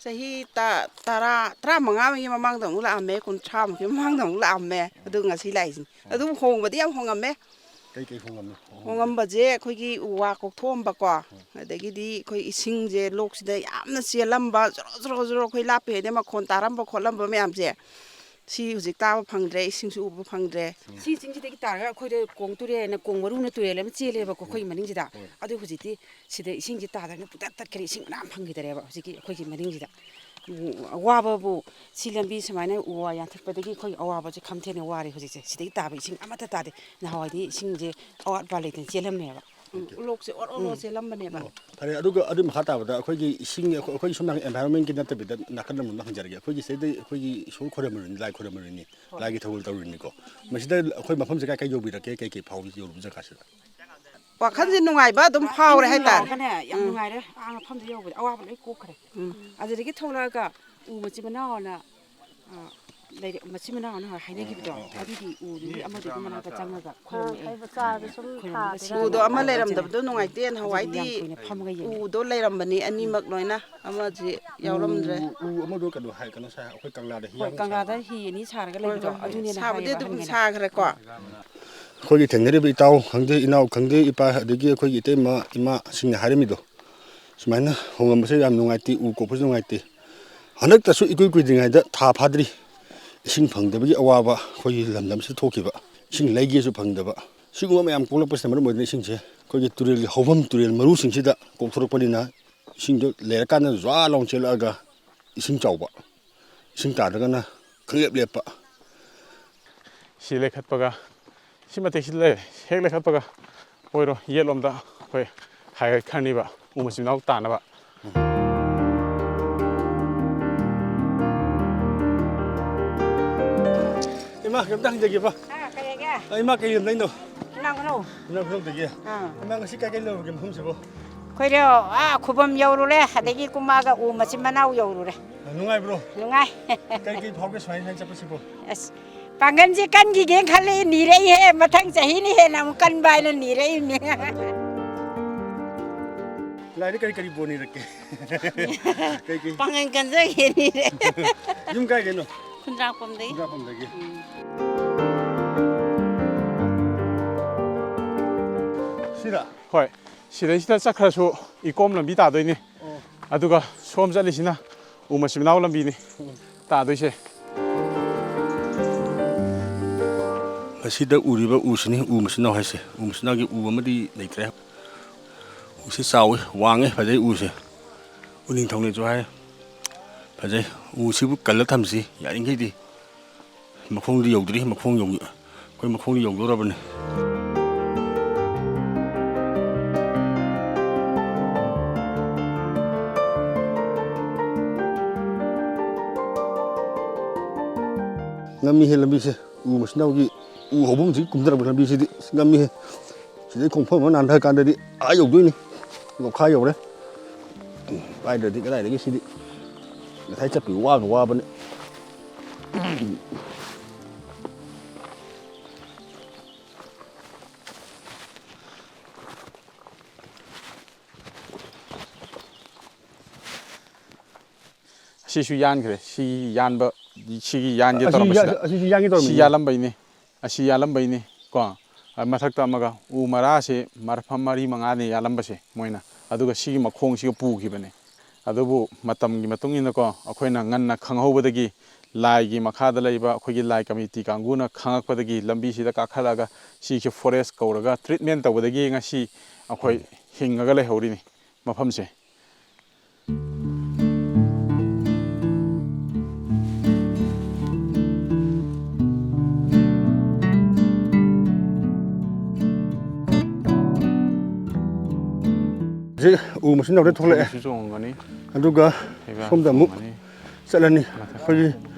ꯆꯍꯤ ꯇ-, ꯇꯔꯥ, ꯇꯔꯥꯃꯉꯥꯒꯤ ꯃꯃꯥꯡꯗ ꯑꯃꯨꯛ ꯂꯥꯛꯑꯝꯃꯦ, ꯀꯨꯟꯊ꯭ꯔꯥꯃꯨꯛꯀꯤ ꯃꯃꯥꯡꯗ ꯑꯃꯨꯛ ꯂꯥꯛꯑꯝꯃꯦ꯫ ꯑꯗꯨ ꯉꯁꯤ ꯂꯥꯛꯏꯁꯤꯅꯤ꯫ ꯑꯣ꯫ ꯑꯗꯨꯝ ꯍꯣꯡꯕꯗꯤ ꯌꯥꯝ ꯍꯣꯡꯉꯝꯃꯦ꯫ ꯀꯩ ꯀꯩ ꯍꯣꯡꯉꯝꯃꯤ? ꯍꯣꯡꯉꯝꯕꯁꯦ ꯑꯩꯈꯣꯏꯒꯤ ꯎ ꯋꯥ ꯀꯣꯛꯊꯣꯛꯑꯝꯕꯀꯣ, ꯑꯗꯒꯤꯗꯤ ꯑꯩꯈꯣꯏ ꯏꯁꯤꯡꯁꯦ ꯂꯣꯛꯁꯤꯗ ꯌꯥꯝꯅ ꯆꯦꯜꯂꯝꯕ, ꯖꯣꯔꯣ ꯖꯣꯔꯣ ꯖꯣꯔꯣ ꯑꯩꯈꯣꯏ ꯂꯥꯞꯄꯤꯉꯩꯗ ꯃꯈꯣꯟ ꯇꯥꯔꯝꯕ ꯈꯣꯠꯂꯝꯕ ꯃꯌꯥꯝꯁꯦ, ꯁꯤ ꯍꯧꯖꯤꯛ ꯇꯥꯕ ꯐꯪꯗ꯭ꯔꯦ, ꯏꯁꯤꯡꯁꯨ ꯎꯕ ꯐꯪꯗ꯭ꯔꯦ꯫ ꯁꯤ ꯆꯤꯡꯁꯤꯗꯒꯤ ꯇꯥꯔꯒ ꯑꯩꯈꯣꯏꯗ ꯀꯣꯡ ꯇꯨꯔꯦꯜ ꯍꯥꯏꯅ, ꯀꯣꯡ ꯃꯔꯨꯅ ꯇꯨꯔꯦꯜ ꯑꯃ ꯆꯦꯜꯂꯦꯕꯀꯣ ꯑꯩꯈꯣꯏꯒꯤ ꯃꯅꯤꯡꯁꯤꯗ꯫ ꯍꯣꯏ꯫ ꯑꯗꯨ ꯍꯧꯖꯤꯛꯇꯤ ꯁꯤꯗ ꯏꯁꯤꯡꯁꯦ ꯇꯥꯗꯅ ꯄꯨꯡꯇꯠ ꯇꯠꯈ꯭ꯔꯦ, ꯏꯁꯤꯡ ꯃꯅꯥ ꯑꯃ ꯐꯪꯈꯤꯗꯔꯦꯕ ꯍꯧꯖꯤꯛꯀꯤ ꯑꯩꯈꯣꯏꯒꯤ ꯃꯅꯤꯡꯁꯤꯗ꯫ ꯎꯝ, ꯑꯋꯥꯕꯕꯨ ꯁꯤ ꯂꯝꯕꯤ ꯁꯨꯃꯥꯏꯅ ꯎ ꯋꯥ ꯌꯥꯟꯊꯠꯄꯗꯒꯤ ꯑꯩꯈꯣꯏꯒꯤ ꯑꯋꯥꯕꯁꯦ ꯈꯝ ꯊꯦꯡꯅ ꯋꯥꯔꯦ ꯍꯧꯖꯤꯛꯁꯦ꯫ ꯁꯤꯗꯒꯤ ꯇꯥꯕ ꯏꯁꯤꯡ ꯑꯃꯠꯇ ꯇꯥꯗꯦ꯫ ꯅꯍꯥꯟꯋꯥꯏꯗꯤ ꯏꯁꯤꯡꯁꯦ ꯑꯋꯥꯠ ꯑꯄꯥ ꯂꯩꯇꯅ ꯆꯦꯜꯂꯝꯃꯦꯕ꯫ ꯎꯝ, ꯂꯣꯛꯁꯦ ꯑꯣꯔꯣ ꯑꯣꯔꯣ ꯎꯝ꯫ ꯆꯦꯜꯂꯝꯕꯅꯦꯕ꯫ ꯑꯣ, ꯐꯔꯦ꯫ ꯑꯗꯨꯒ ꯑꯗꯨꯒꯤ ꯃꯈꯥ ꯇꯥꯕꯗ ꯑꯩꯈꯣꯏꯒꯤ ꯏꯁꯤꯡ, ꯑꯩꯈꯣꯏ, ꯑꯩꯈꯣꯏꯒꯤ ꯁꯣꯝ ꯅꯥꯀꯟ environment ꯀꯤ ꯅꯠꯇꯕꯤꯗ ꯅꯥꯀꯟ ꯑꯃꯗ ꯍꯪꯖꯔꯒꯦ꯫ ꯑꯩꯈꯣꯏꯒꯤ ꯁꯤꯗꯩꯗ ꯑꯩꯈꯣꯏꯒꯤ ꯏꯁꯣꯔ ꯈꯣꯏꯔꯝꯃꯤꯕꯅꯤ, ꯂꯥꯏ ꯈꯣꯏꯔꯝꯃꯤꯕꯅꯤ, ꯍꯣꯏ꯫ ꯂꯥꯏꯒꯤ ꯊꯧꯒꯜ ꯇꯧꯔꯤꯕꯅꯤꯀꯣ꯫ ꯃꯁꯤꯗ ꯑꯩꯈꯣꯏ ꯃꯐꯝꯁꯦ ꯀꯥꯏ ꯀꯥꯏ ꯌꯧꯕꯤꯔꯛꯀꯦ, ꯀꯩ ꯀꯩ ꯐꯥꯎꯕꯤ ꯌꯧꯔꯨꯕ ꯖꯒꯥꯁꯤꯗ? ꯋꯥꯈꯜꯁꯦ ꯅꯨꯡꯉꯥꯏꯕ ꯑꯗꯨꯝ ꯐꯥꯎꯔꯦ ꯏꯪ ꯏꯪ ꯍꯥꯏꯇꯥꯔꯦ꯫ ꯂꯥꯎꯔꯒꯅꯦ, ꯌꯥꯝ ꯎꯝ꯫ ꯅꯨꯡꯉꯥꯏꯔꯦ꯫ ꯑꯥ, ꯃꯐꯝꯗ ꯌꯧꯕꯗ ꯑꯋꯥꯕ ꯂꯣꯏ ꯀꯣꯛꯈ꯭ꯔꯦ꯫ ꯎꯝ꯫ ꯑꯗꯨꯗꯒꯤ ꯊꯣꯛꯂꯛꯑꯒ ꯎ ꯃꯆꯤꯟ ꯃꯅꯥꯎꯅ, ꯑ, ꯂꯩꯔꯛ ꯃꯆꯤꯟ ꯃꯅꯥꯎꯅ ꯍꯥꯏꯅꯈꯤꯕꯗꯣ, ꯑꯗꯨꯒꯤ ꯎꯗꯨꯒꯤ ꯑꯃꯗꯨꯒꯤ ꯃꯅꯥꯛꯇ ꯆꯪꯉꯒ ꯈꯣꯏꯔꯝꯃꯛꯑꯦ꯫ ꯍꯩꯕ ꯆꯥꯔꯗ ꯁꯨꯝ ꯈꯣꯏꯔꯝꯃꯒ ꯊꯥꯗꯅ꯫ ꯁꯤ ꯎꯗꯣ ꯑꯃ ꯂꯩꯔꯝꯗꯕꯗꯣ ꯅꯨꯡꯉꯥꯏꯇꯦꯅ ꯑꯗꯨꯗꯤ ꯍꯋꯥꯏꯗꯤ ꯌꯥꯝ ꯀꯨꯏꯅ ꯐꯝꯃꯒ ꯌꯦꯡꯉꯦ꯫ ꯎꯗꯣ ꯂꯩꯔꯝꯕꯅꯤ ꯑꯅꯤꯃꯛ ꯂꯣꯏꯅ꯫ ꯑꯃꯁꯦ ꯌꯥꯎꯔꯝꯗ꯭ꯔꯦ꯫ ꯎ, ꯎ ꯑꯃꯗꯣ ꯀꯩꯅꯣ ꯍꯥꯏ, ꯀꯩꯅꯣ ꯁꯥꯏ, ꯑꯩꯈꯣꯏ ꯀꯪꯂꯥꯗ ꯍꯤ ꯍꯣꯏ, ꯌꯥꯎꯕ ꯀꯪꯂꯥꯗ ꯁꯥꯕ꯫ ꯍꯤ ꯑꯅꯤ ꯁꯥꯔꯒ ꯍꯣꯏ, ꯂꯩꯕꯗꯣ, ꯍꯣꯏ, ꯍꯣꯏ꯫ ꯑꯗꯨꯅꯦꯅ ꯁꯥꯕꯨꯗꯤ ꯍꯥꯏꯌꯦꯕ ꯑꯗꯨꯝ ꯑꯍꯟꯈꯩꯅ꯫ ꯁꯥꯈ꯭ꯔꯦꯀꯣ꯫ ꯑꯩꯈꯣꯏꯒꯤ ꯊꯦꯡꯅꯔꯤꯕ ꯏꯇꯥꯎ ꯈꯪꯗꯦ, ꯏꯅꯥꯎ ꯈꯪꯗꯦ, ꯏꯄꯥ ꯑꯗꯒꯤ ꯑꯩꯈꯣꯏꯒꯤ ꯏꯇꯩꯃ ꯏꯃꯥꯁꯤꯡꯅ ꯍꯥꯏꯔꯝꯃꯤꯗꯣ, ꯁꯨꯃꯥꯏꯅ ꯍꯣꯡꯉꯝꯕꯁꯦ ꯌꯥꯝ ꯅꯨꯡꯉꯥꯏꯇꯦ, ꯎ ꯀꯣꯛꯄꯁꯨ ꯅꯨꯡꯉꯥꯏꯇꯦ꯫ ꯍꯟꯗꯛꯇꯁꯨ ꯏꯀꯨꯏ ꯀꯨꯏꯗ꯭ꯔꯤꯉꯩꯗ ꯊꯥ ꯐꯥꯗ꯭ꯔꯤ ꯏꯁꯤꯡ ꯐꯪꯗꯕꯒꯤ ꯑꯋꯥꯕ ꯑꯩꯈꯣꯏꯒꯤ ꯂꯝꯗꯝꯁꯤꯗ ꯊꯣꯛꯈꯤꯕ, ꯏꯁꯤꯡ ꯂꯩꯒꯦꯁꯨ ꯐꯪꯗꯕ, ꯁꯤꯒꯨꯝꯕ ꯃꯌꯥꯝ ꯀꯣꯛꯂꯛꯄꯁꯤꯅ ꯃꯔꯝ ꯑꯣꯏꯗꯨꯅ ꯏꯁꯤꯡꯁꯦ ꯑꯩꯈꯣꯏꯒꯤ ꯇꯨꯔꯦꯜꯒꯤ ꯍꯧꯐꯝ, ꯇꯨꯔꯦꯜ ꯃꯔꯨꯁꯤꯡꯁꯤꯗ ꯀꯣꯛꯊꯣꯔꯛꯄꯅꯤꯅ ꯏꯁꯤꯡꯗꯣ ꯂꯩꯔꯀꯥꯟꯗ ꯖ꯭ꯋꯥ ꯂꯥꯎꯅ ꯆꯦꯜꯂꯛꯑꯒ ꯏꯁꯤꯡ ꯆꯥꯎꯕ, ꯏꯁꯤꯡ ꯇꯥꯗ꯭ꯔꯒꯅ ꯈꯪꯂꯦꯞ ꯂꯦꯞꯄ꯫ ꯁꯤ ꯂꯩꯈꯠꯄꯒ, ꯁꯤ ꯃꯇꯦꯛꯁꯤ ꯂꯩꯔꯦ, ꯍꯦꯛ ꯂꯩꯈꯠꯄꯒ ꯑꯣꯏꯔꯣ, ꯌꯦꯠꯂꯣꯝꯗ ꯑꯩꯈꯣꯏ ꯍꯥꯏꯒꯠꯈ꯭ꯔꯅꯤꯕ ꯎ ꯃꯆꯤꯟ ꯃꯅꯥꯎ ꯇꯥꯅꯕ꯫ ꯏꯃꯥ, ꯀꯩꯝꯇ ꯍꯪꯖꯒꯦꯕ꯫ ꯑꯥ, ꯀꯩ ꯍꯥꯏꯒꯦ? ꯑ, ꯏꯃꯥ, ꯀꯩ ꯂꯝꯗꯩꯅꯣ? ꯏꯅꯥꯎ ꯈꯨꯅꯧ꯫ ꯏꯅꯥꯎ ꯈꯨꯅꯧꯗꯒꯤ? ꯑꯥ꯫ ꯏꯃꯥ, ꯉꯁꯤ ꯀꯥꯏ ꯀꯥꯏ ꯂꯩꯔꯨꯔꯒꯦ ꯃꯐꯝꯁꯤꯕꯣ? ꯑꯩꯈꯣꯏꯗꯣ, ꯑꯥ, ꯈꯨꯕꯝ ꯌꯧꯔꯨꯔꯦ, ꯑꯗꯒꯤ ꯀꯨꯝꯃꯛꯑꯒ ꯎ ꯃꯆꯤꯟ ꯃꯅꯥꯎ ꯌꯧꯔꯨꯔꯦ꯫ ꯑ, ꯅꯨꯡꯉꯥꯏꯕ꯭ꯔꯣ? ꯅꯨꯡꯉꯥꯏ꯫ ꯀꯩ ꯀꯩ ꯐꯥꯎꯒꯦ ꯁꯨꯃꯥꯏꯅ ꯁꯨꯃꯥꯏꯅ ꯆꯠꯄꯁꯤꯕꯣ? ꯑꯁ, ꯄꯥꯡꯒꯜꯁꯦ ꯀꯟꯈꯤꯒꯦꯅ ꯈꯜꯂꯤ, ꯅꯤꯔꯛꯏꯍꯦ, ꯃꯊꯪ ꯆꯍꯤꯅ ꯍꯦꯟꯅ ꯑꯃꯨꯛ ꯀꯟꯕ ꯍꯥꯏꯅ ꯅꯤꯔꯛꯏꯅꯦ꯫ ꯂꯥꯏꯗ ꯀꯔꯤ ꯀꯔꯤ ꯕꯣꯔ ꯅꯤꯔꯛꯀꯦ? ꯀꯩ ꯀꯩ? ꯄꯥꯡꯒꯜ ꯀꯟꯖꯒꯦ ꯅꯤꯔꯛꯑꯦ꯫ ꯌꯨꯝ ꯀꯥꯏꯗꯩꯅꯣ? ꯈꯨꯟꯗ꯭ꯔꯥꯛꯄꯝꯗꯒꯤ꯫ ꯈꯨꯟꯗ꯭ꯔꯥꯛꯄꯝꯗꯒꯤ꯫ ꯎꯝ꯫ ꯍꯣꯏ, ꯁꯤꯗꯩꯁꯤꯗ ꯆꯠꯈ꯭ꯔꯁꯨ ꯏꯀꯣꯝ ꯂꯝꯕꯤ ꯇꯥꯗꯣꯏꯅꯤ꯫ ꯑꯗꯨꯒ ꯁꯣꯝ ꯆꯠꯂꯤꯁꯤꯅ ꯎ ꯃꯆꯤꯟ ꯃꯅꯥꯎ ꯂꯝꯕꯤꯅꯤ ꯇꯥꯗꯣꯏꯁꯦ꯫ ꯃꯁꯤꯗ ꯎꯔꯤꯕ ꯎꯁꯤꯅꯤ ꯎ ꯃꯆꯤꯟ ꯃꯅꯥꯎ ꯍꯥꯏꯁꯦ꯫ ꯎ ꯃꯆꯤꯟ ꯃꯅꯥꯎꯒꯤ ꯎ ꯑꯃꯗꯤ ꯂꯩꯇ꯭ꯔꯦ꯫ ꯎꯁꯤ ꯆꯥꯎꯋꯤ, ꯋꯥꯡꯉꯤ, ꯐꯖꯩ ꯎꯁꯦ꯫ ꯎꯅꯤꯡꯊꯧꯅꯦꯁꯨ ꯍꯥꯏ꯫ ꯐꯖꯩ꯫ ꯎꯁꯤꯕꯨ ꯀꯜꯂ ꯊꯝꯁꯤ, ꯌꯥꯔꯤꯈꯩꯗꯤ꯫ ꯃꯈꯣꯡꯗꯤ ꯌꯧꯗ꯭ꯔꯤ, ꯃꯈꯣꯡ ꯌꯧ-, ꯑꯩꯈꯣꯏ ꯃꯈꯣꯡꯗꯤ ꯌꯧꯗꯣꯔꯕꯅꯤ꯫ ꯉꯝꯃꯤꯍꯦ ꯂꯝꯕꯤꯁꯦ, ꯎ ꯃꯆꯤꯟ ꯃꯅꯥꯎꯒꯤ ꯎ ꯍꯧꯐꯝꯁꯤꯒꯤ ꯀꯨꯝꯊꯔꯛꯄ ꯂꯝꯕꯤꯁꯤꯗꯤ ꯑꯁ ꯉꯝꯃꯤꯍꯦ꯫ ꯁꯤꯗꯩ ꯈꯣꯡꯐꯝ ꯑꯃ ꯅꯥꯟꯊꯔ ꯀꯥꯟꯗꯗꯤ ꯑꯥ ꯌꯧꯗꯣꯏꯅꯤ, ꯂꯣꯛꯈꯥ ꯌꯧꯔꯦ꯫ ꯄꯥꯏꯗ꯭ꯔꯗꯤ ꯀꯗꯥꯏꯗꯒꯤ ꯁꯤꯗꯤ ꯉꯁꯥꯏ ꯆꯠꯄꯒꯤ ꯋꯥꯒ ꯋꯥꯕꯅꯦ꯫ ꯑꯁꯤꯁꯨ ꯌꯥꯟꯈ꯭ꯔꯦ꯫ ꯁꯤ ꯌꯥꯟꯕ, ꯁꯤꯒꯤ ꯌꯥꯟꯒꯦ ꯑꯁꯤ ꯇꯧꯔꯝꯕꯁꯤꯗ ꯌꯥ-, ꯑꯁꯤꯁꯨ ꯌꯥꯟꯒꯦ ꯁꯤ ꯇꯧꯔꯝꯃꯤꯅꯦ꯫ ꯌꯥꯜꯂꯝꯕꯩꯅꯦ꯫ ꯑꯁꯤ ꯌꯥꯜꯂꯝꯕꯩꯅꯦ ꯀꯣ꯫ ꯑ, ꯃꯊꯛꯇ ꯑꯃꯒ ꯎ ꯃꯔꯥꯁꯦ ꯃꯐꯝ ꯃꯔꯤ ꯃꯉꯥꯅꯦ ꯌꯥꯜꯂꯝꯕꯁꯦ ꯃꯣꯏꯅ꯫ ꯑꯗꯨꯒ ꯁꯤꯒꯤ ꯃꯈꯣꯡꯁꯤꯒ ꯄꯨꯈꯤꯕꯅꯦ꯫ ꯑꯗꯨꯕꯨ ꯃꯇꯝꯒꯤ ꯃꯇꯨꯡ ꯏꯟꯅꯀꯣ, ꯑꯩꯈꯣꯏꯅ ꯉꯟꯅ ꯈꯪꯍꯧꯕꯗꯒꯤ ꯂꯥꯏꯒꯤ ꯃꯈꯥꯗ ꯂꯩꯕ ꯑꯩꯈꯣꯏꯒꯤ ꯂꯥꯏ ꯀꯃꯤꯇꯤ ꯀꯥꯡꯕꯨꯅ ꯈꯪꯉꯛꯄꯗꯒꯤ ꯂꯝꯕꯤꯁꯤꯗ ꯀꯥꯈꯠꯂꯛꯑꯒ ꯁꯤꯁꯦ ꯐꯣꯔꯦꯁ ꯀꯧꯔꯒ ꯇ꯭ꯔꯤꯠꯃꯦꯟ ꯇꯧꯕꯗꯒꯤ ꯉꯁꯤ ꯑꯩꯈꯣꯏ ꯍꯤꯡꯉꯒ ꯂꯩꯍꯧꯔꯤꯅꯤ ꯃꯐꯝꯁꯦ꯫ ꯍꯧꯖꯤꯛ ꯎ ꯃꯆꯤꯟ ꯌꯥꯎꯔꯦ ꯊꯣꯛꯂꯛꯑꯦ꯫ ꯁꯤꯁꯨ ꯆꯣꯡꯉꯝꯒꯅꯤ꯫ ꯑꯗꯨꯒ ꯍꯩꯕ ꯁꯣꯝꯗ ꯑꯃꯨꯛ ꯆꯣꯡꯉꯝꯒꯅꯤ꯫ ꯆꯠꯂꯅꯤ꯫ ꯃꯊꯛꯇ꯫ ꯑꯩꯈꯣꯏꯒꯤ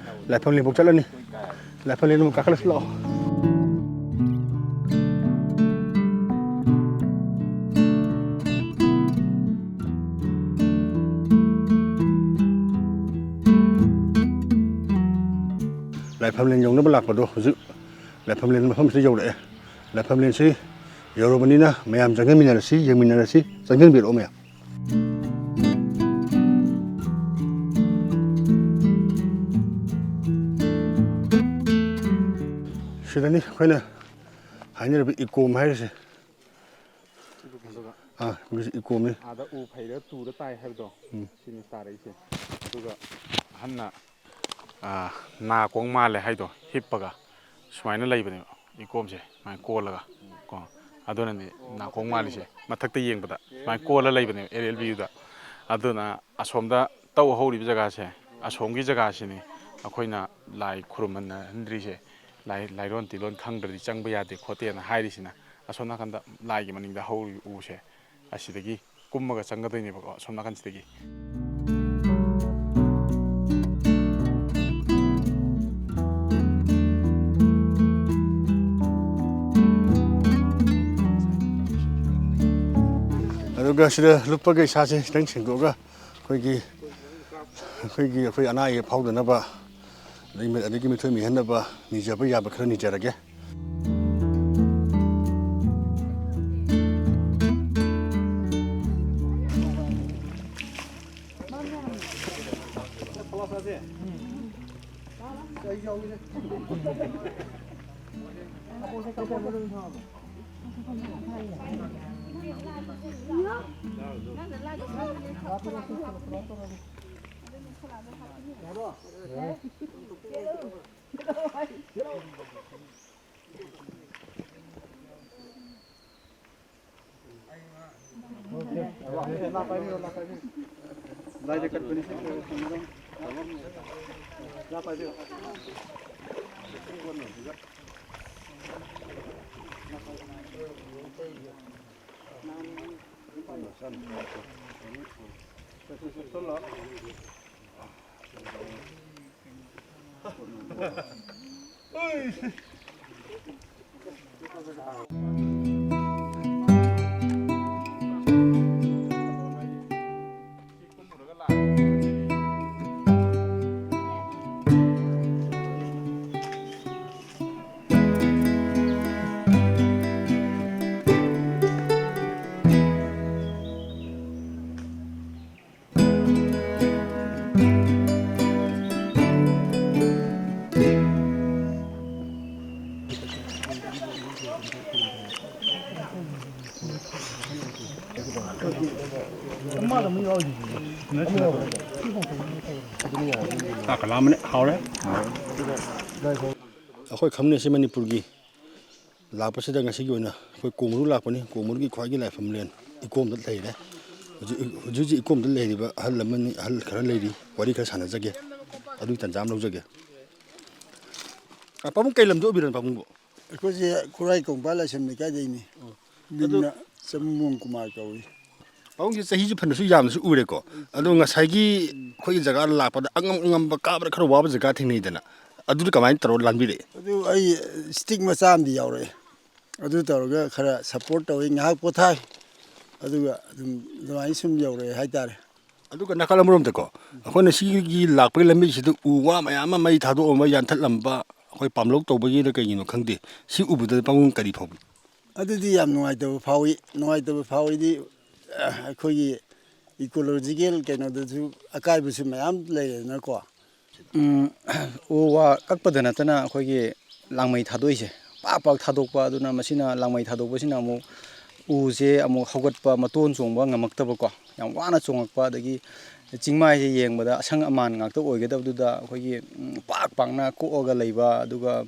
ꯂꯥꯏꯐꯝ ꯂꯦꯟꯐꯧ ꯆꯠꯂꯅꯤ꯫ ꯂꯥꯏꯐꯝ ꯂꯦꯟ ꯑꯃꯨꯛ ꯀꯥꯈꯠꯂꯁꯤ ꯂꯥꯛꯑꯣ꯫ ꯂꯥꯏꯐꯝ ꯂꯦꯟ ꯌꯧꯅꯕ ꯂꯥꯛꯄꯗꯣ ꯍꯧꯖꯤꯛ ꯂꯥꯏꯐꯝ ꯂꯦꯟ ꯃꯐꯝꯁꯤꯗ ꯌꯧꯔꯛꯑꯦ꯫ ꯂꯥꯏꯐꯝ ꯂꯦꯟꯁꯤ ꯌꯧꯔꯕꯅꯤꯅ ꯃꯌꯥꯝ ꯆꯪꯁꯤꯟꯃꯤꯟꯅꯔꯁꯤ, ꯌꯦꯡꯃꯤꯟꯅꯔꯁꯤ, ꯆꯪꯁꯤꯟꯕꯤꯔꯛꯑꯣ ꯃꯌꯥꯝ꯫ ꯁꯤꯗꯅꯤ ꯑꯩꯈꯣꯏꯅ ꯍꯥꯏꯅꯔꯤꯕ ꯏꯀꯣꯝ ꯍꯥꯏꯔꯤꯁꯦ꯫ ꯑꯥ, ꯍꯧꯖꯤꯛ ꯏꯀꯣꯝꯃꯤ꯫ ꯑꯥꯗ ꯎ ꯐꯩꯔꯒ ꯇꯨꯔ ꯇꯥꯏ ꯍꯥꯏꯕꯗꯣ, ꯎꯝ꯫ ꯁꯤꯅꯤ ꯇꯥꯔꯛꯏꯁꯦ꯫ ꯑꯗꯨꯒ ꯑꯍꯟꯅ, ꯑꯥ, ꯅꯥꯀꯣꯡ ꯃꯥꯜꯂꯦ ꯍꯥꯏꯗꯣ ꯍꯤꯞꯄꯒ ꯁꯨꯃꯥꯏꯅ ꯂꯩꯕꯅꯦꯕ, ꯏꯀꯣꯝꯁꯦ ꯁꯨꯃꯥꯏꯅ ꯀꯣꯜꯂꯒ ꯀꯣ꯫ ꯑꯗꯨꯅꯅꯤ ꯅꯥꯀꯣꯡ ꯃꯥꯜꯂꯤꯁꯦ꯫ ꯃꯊꯛꯇ ꯌꯦꯡꯕꯗ ꯁꯨꯃꯥꯏꯅ ꯀꯣꯜꯂ ꯂꯩꯕꯅꯦꯕ, ꯑꯦꯜ ꯑꯦꯜ ꯕꯤ ꯌꯨꯗ꯫ ꯑꯗꯨꯅ ꯑꯁꯣꯝꯗ ꯇꯧ ꯍꯧꯔꯤꯕ ꯖꯒꯥꯁꯦ, ꯑꯁꯣꯝꯒꯤ ꯖꯒꯥꯁꯤꯅꯤ ꯑꯩꯈꯣꯏꯅ ꯂꯥꯏ ꯈꯨꯔꯨꯝꯍꯟꯗ꯭ꯔꯤꯁꯦ꯫ ꯂꯥꯏ, ꯂꯥꯏꯔꯣꯟ ꯇꯤꯂꯣꯟ ꯈꯪꯗ꯭ꯔꯗꯤ ꯆꯪꯕ ꯌꯥꯗꯦ ꯈꯣꯠꯇꯦꯅ ꯍꯥꯏꯔꯤꯁꯤꯅ꯫ ꯑꯁꯣꯝ ꯅꯥꯀꯟꯗ ꯂꯥꯏꯒꯤ ꯃꯅꯤꯡꯗ ꯍꯧꯔꯤꯕ ꯎꯁꯦ ꯑꯁꯤꯗꯒꯤ ꯀꯨꯝꯃꯒ ꯆꯪꯒꯗꯣꯏꯅꯦꯕꯀꯣ, ꯑꯁꯣꯝ ꯅꯥꯀꯟꯁꯤꯗꯒꯤ꯫ ꯑꯗꯨꯒ ꯁꯤꯗ ꯂꯨꯞꯄꯒ ꯏꯁꯥꯁꯦ ꯈꯤꯇꯪ ꯁꯦꯡꯗꯣꯛꯑꯒ ꯑꯩꯈꯣꯏꯒꯤ, ꯑꯩꯈꯣꯏꯒꯤ, ꯑꯩꯈꯣꯏ ꯑꯅꯥ ꯑꯌꯦꯛ ꯐꯥꯎꯗꯅꯕ, ꯑꯗꯒꯤ, ꯑꯗꯒꯤ ꯃꯤꯊꯣꯏ ꯃꯤꯍꯦꯟꯅꯕ ꯅꯤꯖꯕ ꯌꯥꯕ ꯈꯔ ꯅꯤꯖꯔꯒꯦ꯫ ꯆꯥꯛꯀ ꯂꯥꯝꯕꯅꯦ, ꯍꯥꯎꯔꯦ꯫ ꯑꯩꯈꯣꯏ ꯈꯪꯅꯩꯁꯤ ꯃꯅꯤꯄꯨꯔꯒꯤ ꯂꯥꯛꯄꯁꯤꯗ ꯉꯁꯤꯒꯤ ꯑꯣꯏꯅ ꯑꯩꯈꯣꯏ ꯀꯣꯡꯃꯔꯨ ꯂꯥꯛꯄꯅꯤ꯫ ꯀꯣꯡꯃꯔꯨꯒꯤ ꯈ꯭ꯋꯥꯏꯒꯤ ꯂꯥꯏꯐꯝꯂꯦꯟ ꯏꯀꯣꯝꯗ ꯂꯩꯔꯦ꯫ ꯍꯧꯖꯤꯛ, ꯍꯧꯖꯤꯛ, ꯍꯧꯖꯤꯛ ꯏꯀꯣꯝꯗ ꯂꯩꯔꯤꯕ ꯑꯍꯜ ꯑꯃꯅꯤ, ꯑꯍꯜ ꯈꯔ ꯂꯩꯔꯤ, ꯋꯥꯔꯤ ꯈꯔ ꯁꯥꯟꯅꯖꯒꯦ꯫ ꯑꯗꯨꯒꯤ ꯇꯥꯟꯖꯥ ꯑꯃ ꯂꯧꯖꯒꯦ꯫ ꯑ, ꯄꯥꯕꯨꯡ, ꯀꯩ ꯂꯝꯗ ꯑꯣꯏꯕꯤꯔꯕꯅꯣ ꯄꯥꯕꯨꯡꯕꯨ? ꯑꯩꯈꯣꯏꯁꯦ ꯈꯨꯔꯥꯏ ꯀꯣꯡꯄꯥꯜ ꯂꯥꯏꯁ꯭ꯔꯝ ꯂꯩꯀꯥꯏꯗꯩꯅꯤ꯫ ꯑꯗꯨ ꯃꯤꯡꯅ ꯆꯃꯨꯡ ꯀꯨꯃꯥꯔ ꯀꯧꯏ꯫ ꯄꯥꯕꯨꯡꯁꯦ ꯆꯍꯤꯁꯨ ꯐꯅꯁꯨ ꯌꯥꯝꯅꯁꯨ ꯎꯔꯦꯀꯣ꯫ ꯑꯗꯣ ꯉꯁꯥꯏꯒꯤ ꯑꯩꯈꯣꯏꯒꯤ ꯖꯒꯥ ꯂꯥꯛꯄꯗ ꯑꯉꯝ ꯑꯉꯝꯕ ꯀꯥꯕꯗ ꯈꯔ ꯋꯥꯕ ꯖꯒꯥ ꯊꯦꯡꯅꯩꯗꯅ, ꯑꯗꯨꯗꯤ ꯀꯃꯥꯏꯅ ꯇꯧꯔ ꯂꯥꯟꯕꯤꯔꯛꯏ? ꯑꯗꯨ ꯑꯩ ꯁ꯭ꯇꯤꯛ ꯃꯆꯥ ꯑꯃꯗꯤ ꯌꯥꯎꯔꯛꯑꯦ꯫ ꯑꯗꯨ ꯇꯧꯔꯒ ꯈꯔ ꯁꯞꯄꯣꯔꯠ ꯇꯧꯋꯤ, ꯉꯥꯏꯍꯥꯛ ꯄꯣꯊꯥꯏ, ꯑꯗꯨꯒ ꯑꯗꯨꯝ ꯑꯗꯨꯃꯥꯏꯅ ꯁꯨꯝ ꯌꯧꯔꯛꯑꯦ ꯍꯥꯏꯇꯥꯔꯦ꯫ ꯑꯗꯨꯒ ꯅꯥꯀꯜ ꯑꯃꯔꯣꯝꯗꯀꯣ, ꯑꯩꯈꯣꯏꯅ ꯁꯤꯒꯤ ꯂꯥꯛꯄꯒꯤ ꯂꯝꯕꯤꯁꯤꯗ ꯎ ꯋꯥ ꯃꯌꯥꯝ ꯑꯃ ꯃꯩ ꯊꯥꯗꯣꯛꯑꯝꯕ, ꯌꯥꯟꯊꯠꯂꯝꯕ, ꯑꯩꯈꯣꯏ ꯄꯥꯝꯂꯧ ꯇꯧꯕꯒꯤꯔ ꯀꯩꯒꯤꯅꯣ ꯈꯪꯗꯦ, ꯁꯤ ꯎꯕꯗ ꯄꯥꯕꯨꯡ ꯀꯔꯤ ꯐꯥꯎꯕꯤ? ꯑꯗꯨꯗꯤ ꯌꯥꯝ ꯅꯨꯡꯉꯥꯏꯇꯕ ꯐꯥꯎꯏ꯫ ꯅꯨꯡꯉꯥꯏꯇꯕ ꯐꯥꯎꯏꯗꯤ, ꯑ, ꯑꯩꯈꯣꯏꯒꯤ ꯏꯀꯣꯂꯣꯖꯤꯀꯦꯜ ꯀꯩꯅꯣꯗꯁꯨ ꯑꯀꯥꯏꯕꯁꯨ ꯃꯌꯥꯝ ꯂꯩꯔꯦꯗꯅꯀꯣ꯫ ꯎꯝ, ꯎ ꯋꯥ ꯀꯛꯄꯗ ꯅꯠꯇꯅ ꯑꯩꯈꯣꯏꯒꯤ ꯂꯥꯡꯃꯩ ꯊꯥꯗꯣꯛꯏꯁꯦ, ꯄꯥꯛ ꯄꯥꯛ ꯊꯥꯗꯣꯛꯄ, ꯑꯗꯨꯅ ꯃꯁꯤꯅ, ꯂꯥꯡꯃꯩ ꯊꯥꯗꯣꯛꯄꯁꯤꯅ ꯑꯃꯨꯛ ꯎꯁꯦ ꯑꯃꯨꯛ ꯍꯧꯒꯠꯄ, ꯃꯇꯣꯟ ꯆꯣꯡꯕ ꯉꯝꯃꯛꯇꯕꯀꯣ, ꯌꯥꯝ ꯋꯥꯅ ꯆꯣꯡꯉꯛꯄ, ꯑꯗꯒꯤ ꯆꯤꯡꯃꯥꯏꯁꯦ ꯌꯦꯡꯕꯗ ꯑꯁꯪ ꯑꯃꯥꯟ ꯉꯥꯛꯇ ꯑꯣꯏꯒꯗꯕꯗꯨꯗ ꯑꯩꯈꯣꯏꯒꯤ, ꯎꯝ, ꯄꯥꯛ ꯄꯥꯛꯅ ꯀꯣꯛꯑꯒ ꯂꯩꯕ, ꯑꯗꯨꯒ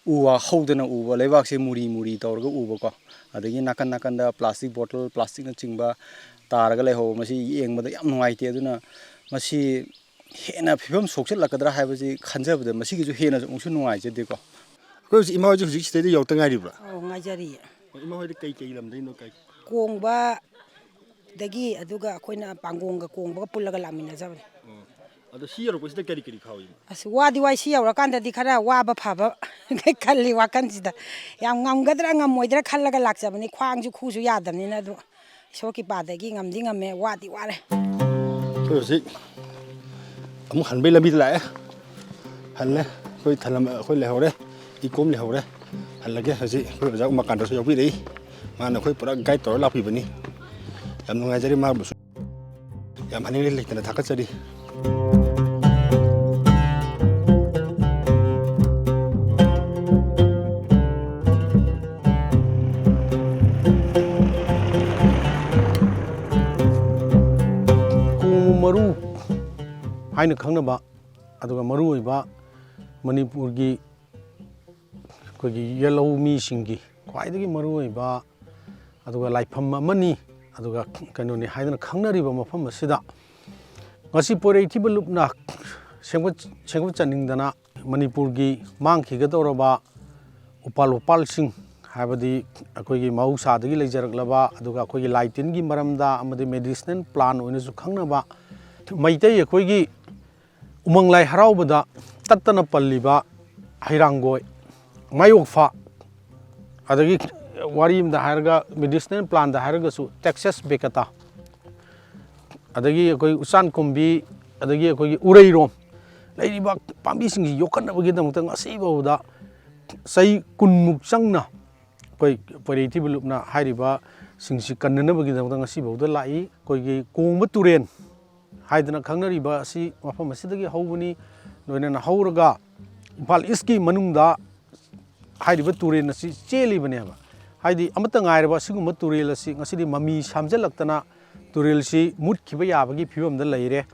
ꯎ ꯋꯥ ꯍꯧꯗꯅ ꯎꯕ, ꯂꯩꯕꯥꯛꯁꯦ ꯃꯨꯔꯤ ꯃꯨꯔꯤ ꯇꯧꯔꯒ ꯎꯕꯀꯣ, ꯑꯗꯒꯤ ꯅꯥꯀꯟ ꯅꯥꯀꯟꯗ ꯄ꯭ꯂꯥꯁꯇꯤꯛ ꯕꯣꯇꯜ, ꯄ꯭ꯂꯥꯁꯇꯤꯛꯅꯆꯤꯡꯕ ꯇꯥꯔꯒ ꯂꯩꯍꯧꯕ, ꯃꯁꯤ ꯌꯦꯡꯕꯗ ꯌꯥꯝ ꯅꯨꯡꯉꯥꯏꯇꯦ꯫ ꯑꯗꯨꯅ ꯃꯁꯤ ꯍꯦꯟꯅ ꯐꯤꯕꯝ ꯁꯣꯛꯆꯤꯜꯂꯛꯀꯗ꯭ꯔꯥ ꯍꯥꯏꯕꯁꯤ ꯈꯟꯖꯕꯗ ꯃꯁꯤꯒꯤꯁꯨ ꯍꯦꯟꯅ ꯑꯃꯨꯛꯁꯨ ꯅꯨꯡꯉꯥꯏꯖꯗꯦꯀꯣ꯫ ꯑꯩꯈꯣꯏ ꯍꯧꯖꯤꯛ ꯏꯃꯥ ꯍꯣꯏꯁꯦ ꯍꯧꯖꯤꯛ ꯁꯤꯗꯩꯗ ꯌꯧꯔꯛꯇ ꯉꯥꯏꯔꯤꯕ꯭ꯔꯥ? ꯑꯧ, ꯉꯥꯏꯖꯔꯤꯌꯦ꯫ ꯏꯃꯥ ꯍꯣꯏꯗꯤ ꯀꯩ ꯀꯩ ꯂꯝꯗꯩꯅꯣ? ꯀꯩ? ꯀꯣꯡꯕꯗꯒꯤ, ꯑꯗꯨꯒ ꯑꯩꯈꯣꯏꯅ ꯄꯥꯡꯒꯣꯡꯒ ꯀꯣꯡꯕꯒ ꯄꯨꯜꯂꯒ ꯂꯥꯛꯃꯤꯟꯅꯖꯕꯅꯤ꯫ ꯑꯣ꯫ ꯑꯗꯣ ꯁꯤ ꯌꯧꯔꯛꯄꯁꯤꯗ ꯀꯔꯤ ꯀꯔꯤ ꯐꯥꯎꯏ? ꯑꯁ, ꯋꯥꯗꯤ ꯋꯥꯏ, ꯁꯤ ꯌꯧꯔꯀꯥꯟꯗꯗꯤ ꯈꯔ ꯋꯥꯕ ꯐꯕ ꯈꯜꯂꯤ ꯋꯥꯈꯜꯁꯤꯗ꯫ ꯌꯥꯝ ꯉꯝꯒꯗ꯭ꯔꯥ ꯉꯝꯃꯣꯏꯗ꯭ꯔꯥ ꯈꯜꯂꯒ ꯂꯥꯛꯆꯕꯅꯤ, ꯈ꯭ꯋꯥꯡꯁꯨ ꯈꯨꯁꯨ ꯌꯥꯗꯕꯅꯤꯅ꯫ ꯑꯗꯨ ꯏꯁꯣꯔ ꯀ꯭ꯔꯤꯄꯥꯗꯒꯤ ꯉꯝꯗꯤ ꯉꯝꯃꯦ, ꯋꯥꯗꯤ ꯋꯥꯔꯦ꯫ ꯑꯩꯈꯣꯏ ꯍꯧꯖꯤꯛ ꯑꯃꯨꯛ ꯍꯟꯕꯩ ꯂꯝꯕꯤꯗ ꯂꯥꯛꯑꯦ꯫ ꯍꯜꯂꯦ꯫ ꯑꯩꯈꯣꯏ ꯊꯅꯝ-, ꯑꯩꯈꯣꯏ ꯂꯩꯍꯧꯔꯦ꯫ ꯏꯀꯣꯝ ꯂꯩꯍꯧꯔꯦ꯫ ꯍꯜꯂꯒꯦ꯫ ꯍꯧꯖꯤꯛ ꯑꯩꯈꯣꯏ ꯑꯣꯖꯥ ꯎꯃꯥꯀꯥꯟꯇꯁꯨ ꯌꯥꯎꯕꯤꯔꯛꯏ꯫ ꯃꯥꯅ ꯑꯩꯈꯣꯏ ꯄꯨꯔꯥ ꯒꯥꯏꯗ ꯇꯧꯔ ꯂꯥꯛꯄꯤꯕꯅꯤ꯫ ꯌꯥꯝ ꯅꯨꯡꯉꯥꯏꯖꯔꯤ ꯃꯥꯕꯨꯁꯨ꯫ ꯌꯥꯝ ꯍꯥꯏꯅꯤꯡꯂꯩ ꯂꯩꯇꯅ ꯊꯥꯒꯠꯆꯔꯤ꯫ ꯀꯣꯡ ꯃꯔꯨ ꯍꯥꯏꯅ ꯈꯪꯅꯕ, ꯑꯗꯨꯒ ꯃꯔꯨꯑꯣꯏꯕ ꯃꯅꯤꯄꯨꯔꯒꯤ ꯑꯩꯈꯣꯏꯒꯤ ꯌꯦꯜꯍꯧꯃꯤꯁꯤꯡꯒꯤ ꯈ꯭ꯋꯥꯏꯗꯒꯤ ꯃꯔꯨꯑꯣꯏꯕ ꯑꯗꯨꯒ ꯂꯥꯏꯐꯝ ꯑꯃꯅꯤ, ꯑꯗꯨꯒ ꯀꯩꯅꯣꯅꯤ ꯍꯥꯏꯗꯅ ꯈꯪꯅꯔꯤꯕ ꯃꯐꯝ ꯑꯁꯤꯗ ꯉꯁꯤ ꯄꯣꯏꯔꯩꯊꯤꯕ ꯂꯨꯞꯅ ꯁꯦꯝꯒꯠ-, ꯁꯦꯝꯒꯠꯆꯅꯤꯡꯗꯅ ꯃꯅꯤꯄꯨꯔꯒꯤ ꯃꯥꯡꯈꯤꯒꯗꯧꯔꯕ ꯎꯄꯥꯜ ꯋꯥꯄꯥꯜꯁꯤꯡ, ꯍꯥꯏꯕꯗꯤ ꯑꯩꯈꯣꯏꯒꯤ ꯃꯍꯧꯁꯥꯗꯒꯤ ꯂꯩꯖꯔꯛꯂꯕ, ꯑꯗꯨꯒ ꯑꯩꯈꯣꯏꯒꯤ ꯂꯥꯏ ꯇꯤꯟꯒꯤ ꯃꯔꯝꯗ ꯑꯃꯗꯤ medicinal plant ꯑꯣꯏꯅꯁꯨ ꯈꯪꯅꯕ ꯃꯩꯇꯩ ꯑꯩꯈꯣꯏꯒꯤ ꯎꯃꯪ ꯂꯥꯏ ꯍꯔꯥꯎꯕꯗ ꯇꯠꯇꯅ ꯄꯜꯂꯤꯕ ꯍꯩꯔꯥꯡꯒꯣꯏ, ꯃꯥꯌꯣꯛꯐꯥ, ꯑꯗꯒꯤ ꯋꯥꯔꯤ ꯑꯃꯗ ꯍꯥꯏꯔꯒ medicinal plantꯗ ꯍꯥꯏꯔꯒꯁꯨ Taxus baccata, ꯑꯗꯒꯤ ꯑꯩꯈꯣꯏ ꯎꯆꯥꯟ ꯀꯣꯝꯕꯤ, ꯑꯗꯒꯤ ꯑꯩꯈꯣꯏꯒꯤ ꯎꯔꯩꯔꯣꯝ, ꯂꯩꯔꯤꯕ ꯄꯥꯝꯕꯤꯁꯤꯡꯁꯤ ꯌꯣꯛꯈꯠꯅꯕꯒꯤꯗꯃꯛꯇ ꯉꯁꯤꯐꯥꯎꯕꯗ ꯆꯍꯤ ꯀꯨꯟꯃꯨꯛ ꯆꯪꯅ ꯑꯩꯈꯣꯏ ꯄꯣꯏꯔꯩꯊꯤꯕ ꯂꯨꯞꯅ ꯍꯥꯏꯔꯤꯕꯁꯤꯡꯁꯤ ꯀꯟꯅꯅꯕꯒꯤꯗꯃꯛꯇ ꯉꯁꯤꯐꯥꯎꯗ ꯂꯥꯛꯏ꯫ ꯑꯩꯈꯣꯏꯒꯤ ꯀꯣꯡꯕ ꯇꯨꯔꯦꯜ ꯍꯥꯏꯗꯅ ꯈꯪꯅꯔꯤꯕ ꯑꯁꯤ ꯃꯐꯝ ꯑꯁꯤꯗꯒꯤ ꯍꯧꯕꯅꯤ꯫ ꯂꯣꯏꯅꯅ ꯍꯧꯔꯒ ꯏꯝꯐꯥꯜ ꯏꯁꯀꯤ ꯃꯅꯨꯡꯗ ꯍꯥꯏꯔꯤꯕ ꯇꯨꯔꯦꯜ ꯑꯁꯤ ꯆꯦꯜꯂꯤꯕꯅꯦꯕ꯫ ꯍꯥꯏꯗꯤ ꯑꯃꯠꯇ ꯉꯥꯏꯔꯕ ꯑꯁꯤꯒꯨꯝꯕ ꯇꯨꯔꯦꯜ ꯑꯁꯤ ꯉꯁꯤꯗꯤ ꯃꯃꯤ ꯁꯥꯝꯖꯜꯂꯛꯇꯅ ꯇꯨꯔꯦꯜꯁꯤ ꯃꯨꯠꯈꯤꯕ ꯌꯥꯕꯒꯤ ꯐꯤꯕꯝꯗ ꯂꯩꯔꯦ꯫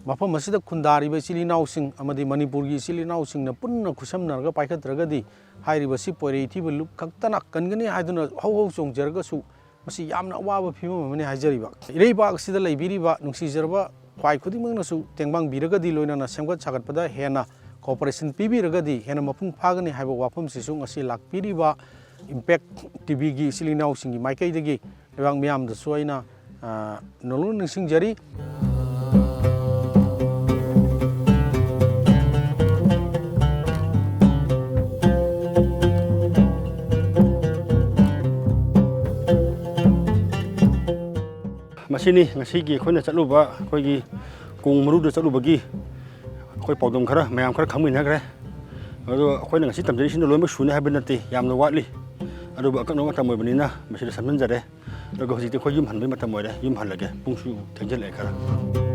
ꯃꯐꯝ ꯑꯁꯤꯗ ꯈꯨꯟꯗꯥꯔꯤꯕ ꯏꯆꯤꯜ ꯏꯅꯥꯎꯁꯤꯡ ꯑꯃꯗꯤ ꯃꯅꯤꯄꯨꯔꯒꯤ ꯏꯆꯤꯜ ꯏꯅꯥꯎꯁꯤꯡꯅ ꯄꯨꯟꯅ ꯈꯨꯠꯁꯝꯅꯔꯒ ꯄꯥꯏꯈꯠꯇ꯭ꯔꯒꯗꯤ ꯍꯥꯏꯔꯤꯕꯁꯤ ꯄꯣꯏꯔꯩꯊꯤꯕ ꯂꯨꯞ ꯈꯛꯇꯅ ꯀꯟꯒꯅꯤ ꯍꯥꯏꯗꯨꯅ ꯍꯧ ꯍꯧ ꯆꯣꯡꯖꯔꯒꯁꯨ ꯃꯁꯤ ꯌꯥꯝꯅ ꯑꯋꯥꯕ ꯐꯤꯕꯝ ꯑꯃꯅꯤ ꯍꯥꯏꯖꯔꯤꯕ꯫ ꯏꯔꯩꯕꯥꯛ ꯑꯁꯤꯗ ꯂꯩꯕꯤꯔꯤꯕ ꯅꯨꯡꯁꯤꯖꯔꯕ ꯈ꯭ꯋꯥꯏ ꯈꯨꯗꯤꯡꯃꯛꯅꯁꯨ ꯇꯦꯡꯕꯥꯡꯕꯤꯔꯒꯗꯤ, ꯂꯣꯏꯅꯅ ꯁꯦꯝꯒꯠ ꯁꯥꯒꯠꯄꯗ ꯍꯦꯟꯅ cooperation ꯄꯤꯕꯤꯔꯒꯗꯤ ꯍꯦꯟꯅ ꯃꯄꯨꯡ ꯐꯥꯒꯅꯤ ꯍꯥꯏꯕ ꯋꯥꯐꯝꯁꯤꯁꯨ ꯉꯁꯤ ꯂꯥꯛꯄꯤꯔꯤꯕ Impact TVꯒꯤ ꯏꯆꯤꯜ ꯏꯅꯥꯎꯁꯤꯡꯒꯤ ꯃꯥꯏꯀꯩꯗꯒꯤ ꯂꯩꯕꯥꯛ ꯃꯤꯌꯥꯝꯗꯁꯨ ꯑꯩꯅ, ꯑ, ꯅꯣꯂꯨꯛ ꯅꯤꯡꯁꯤꯡꯖꯔꯤ꯫ ꯃꯁꯤꯅꯤ ꯉꯁꯤꯒꯤ ꯑꯩꯈꯣꯏꯅ ꯆꯠꯂꯨꯕ, ꯑꯩꯈꯣꯏꯒꯤ ꯀꯣꯡ ꯃꯔꯨꯗ ꯆꯠꯂꯨꯕꯒꯤ ꯑꯩꯈꯣꯏ ꯄꯥꯎꯗꯝ ꯈꯔ, ꯃꯌꯥꯝ ꯈꯔ ꯈꯪꯃꯤꯟꯅꯈ꯭ꯔꯦ꯫ ꯑꯗꯣ ꯑꯩꯈꯣꯏꯅ ꯉꯁꯤ ꯇꯝꯖꯔꯤꯁꯤꯅ ꯂꯣꯏꯅꯃꯛ ꯁꯨꯅꯤ ꯍꯥꯏꯕ ꯅꯠꯇꯦ, ꯌꯥꯝꯅ ꯋꯥꯠꯂꯤ꯫ ꯑꯗꯨꯕꯨ ꯑꯀꯛꯅꯕ ꯃꯇꯝ ꯑꯣꯏꯕꯅꯤꯅ ꯃꯁꯤꯗ ꯁꯝꯖꯤꯟꯖꯔꯦ꯫ ꯑꯗꯨꯒ ꯍꯧꯖꯤꯛꯇꯤ ꯑꯩꯈꯣꯏ ꯌꯨꯝ ꯍꯟꯕꯒꯤ ꯃꯇꯝ ꯑꯣꯏꯔꯦ, ꯌꯨꯝ ꯍꯜꯂꯒꯦ, ꯄꯨꯡꯁꯨ ꯊꯦꯡꯖꯤꯜꯂꯛꯑꯦ ꯈꯔ꯫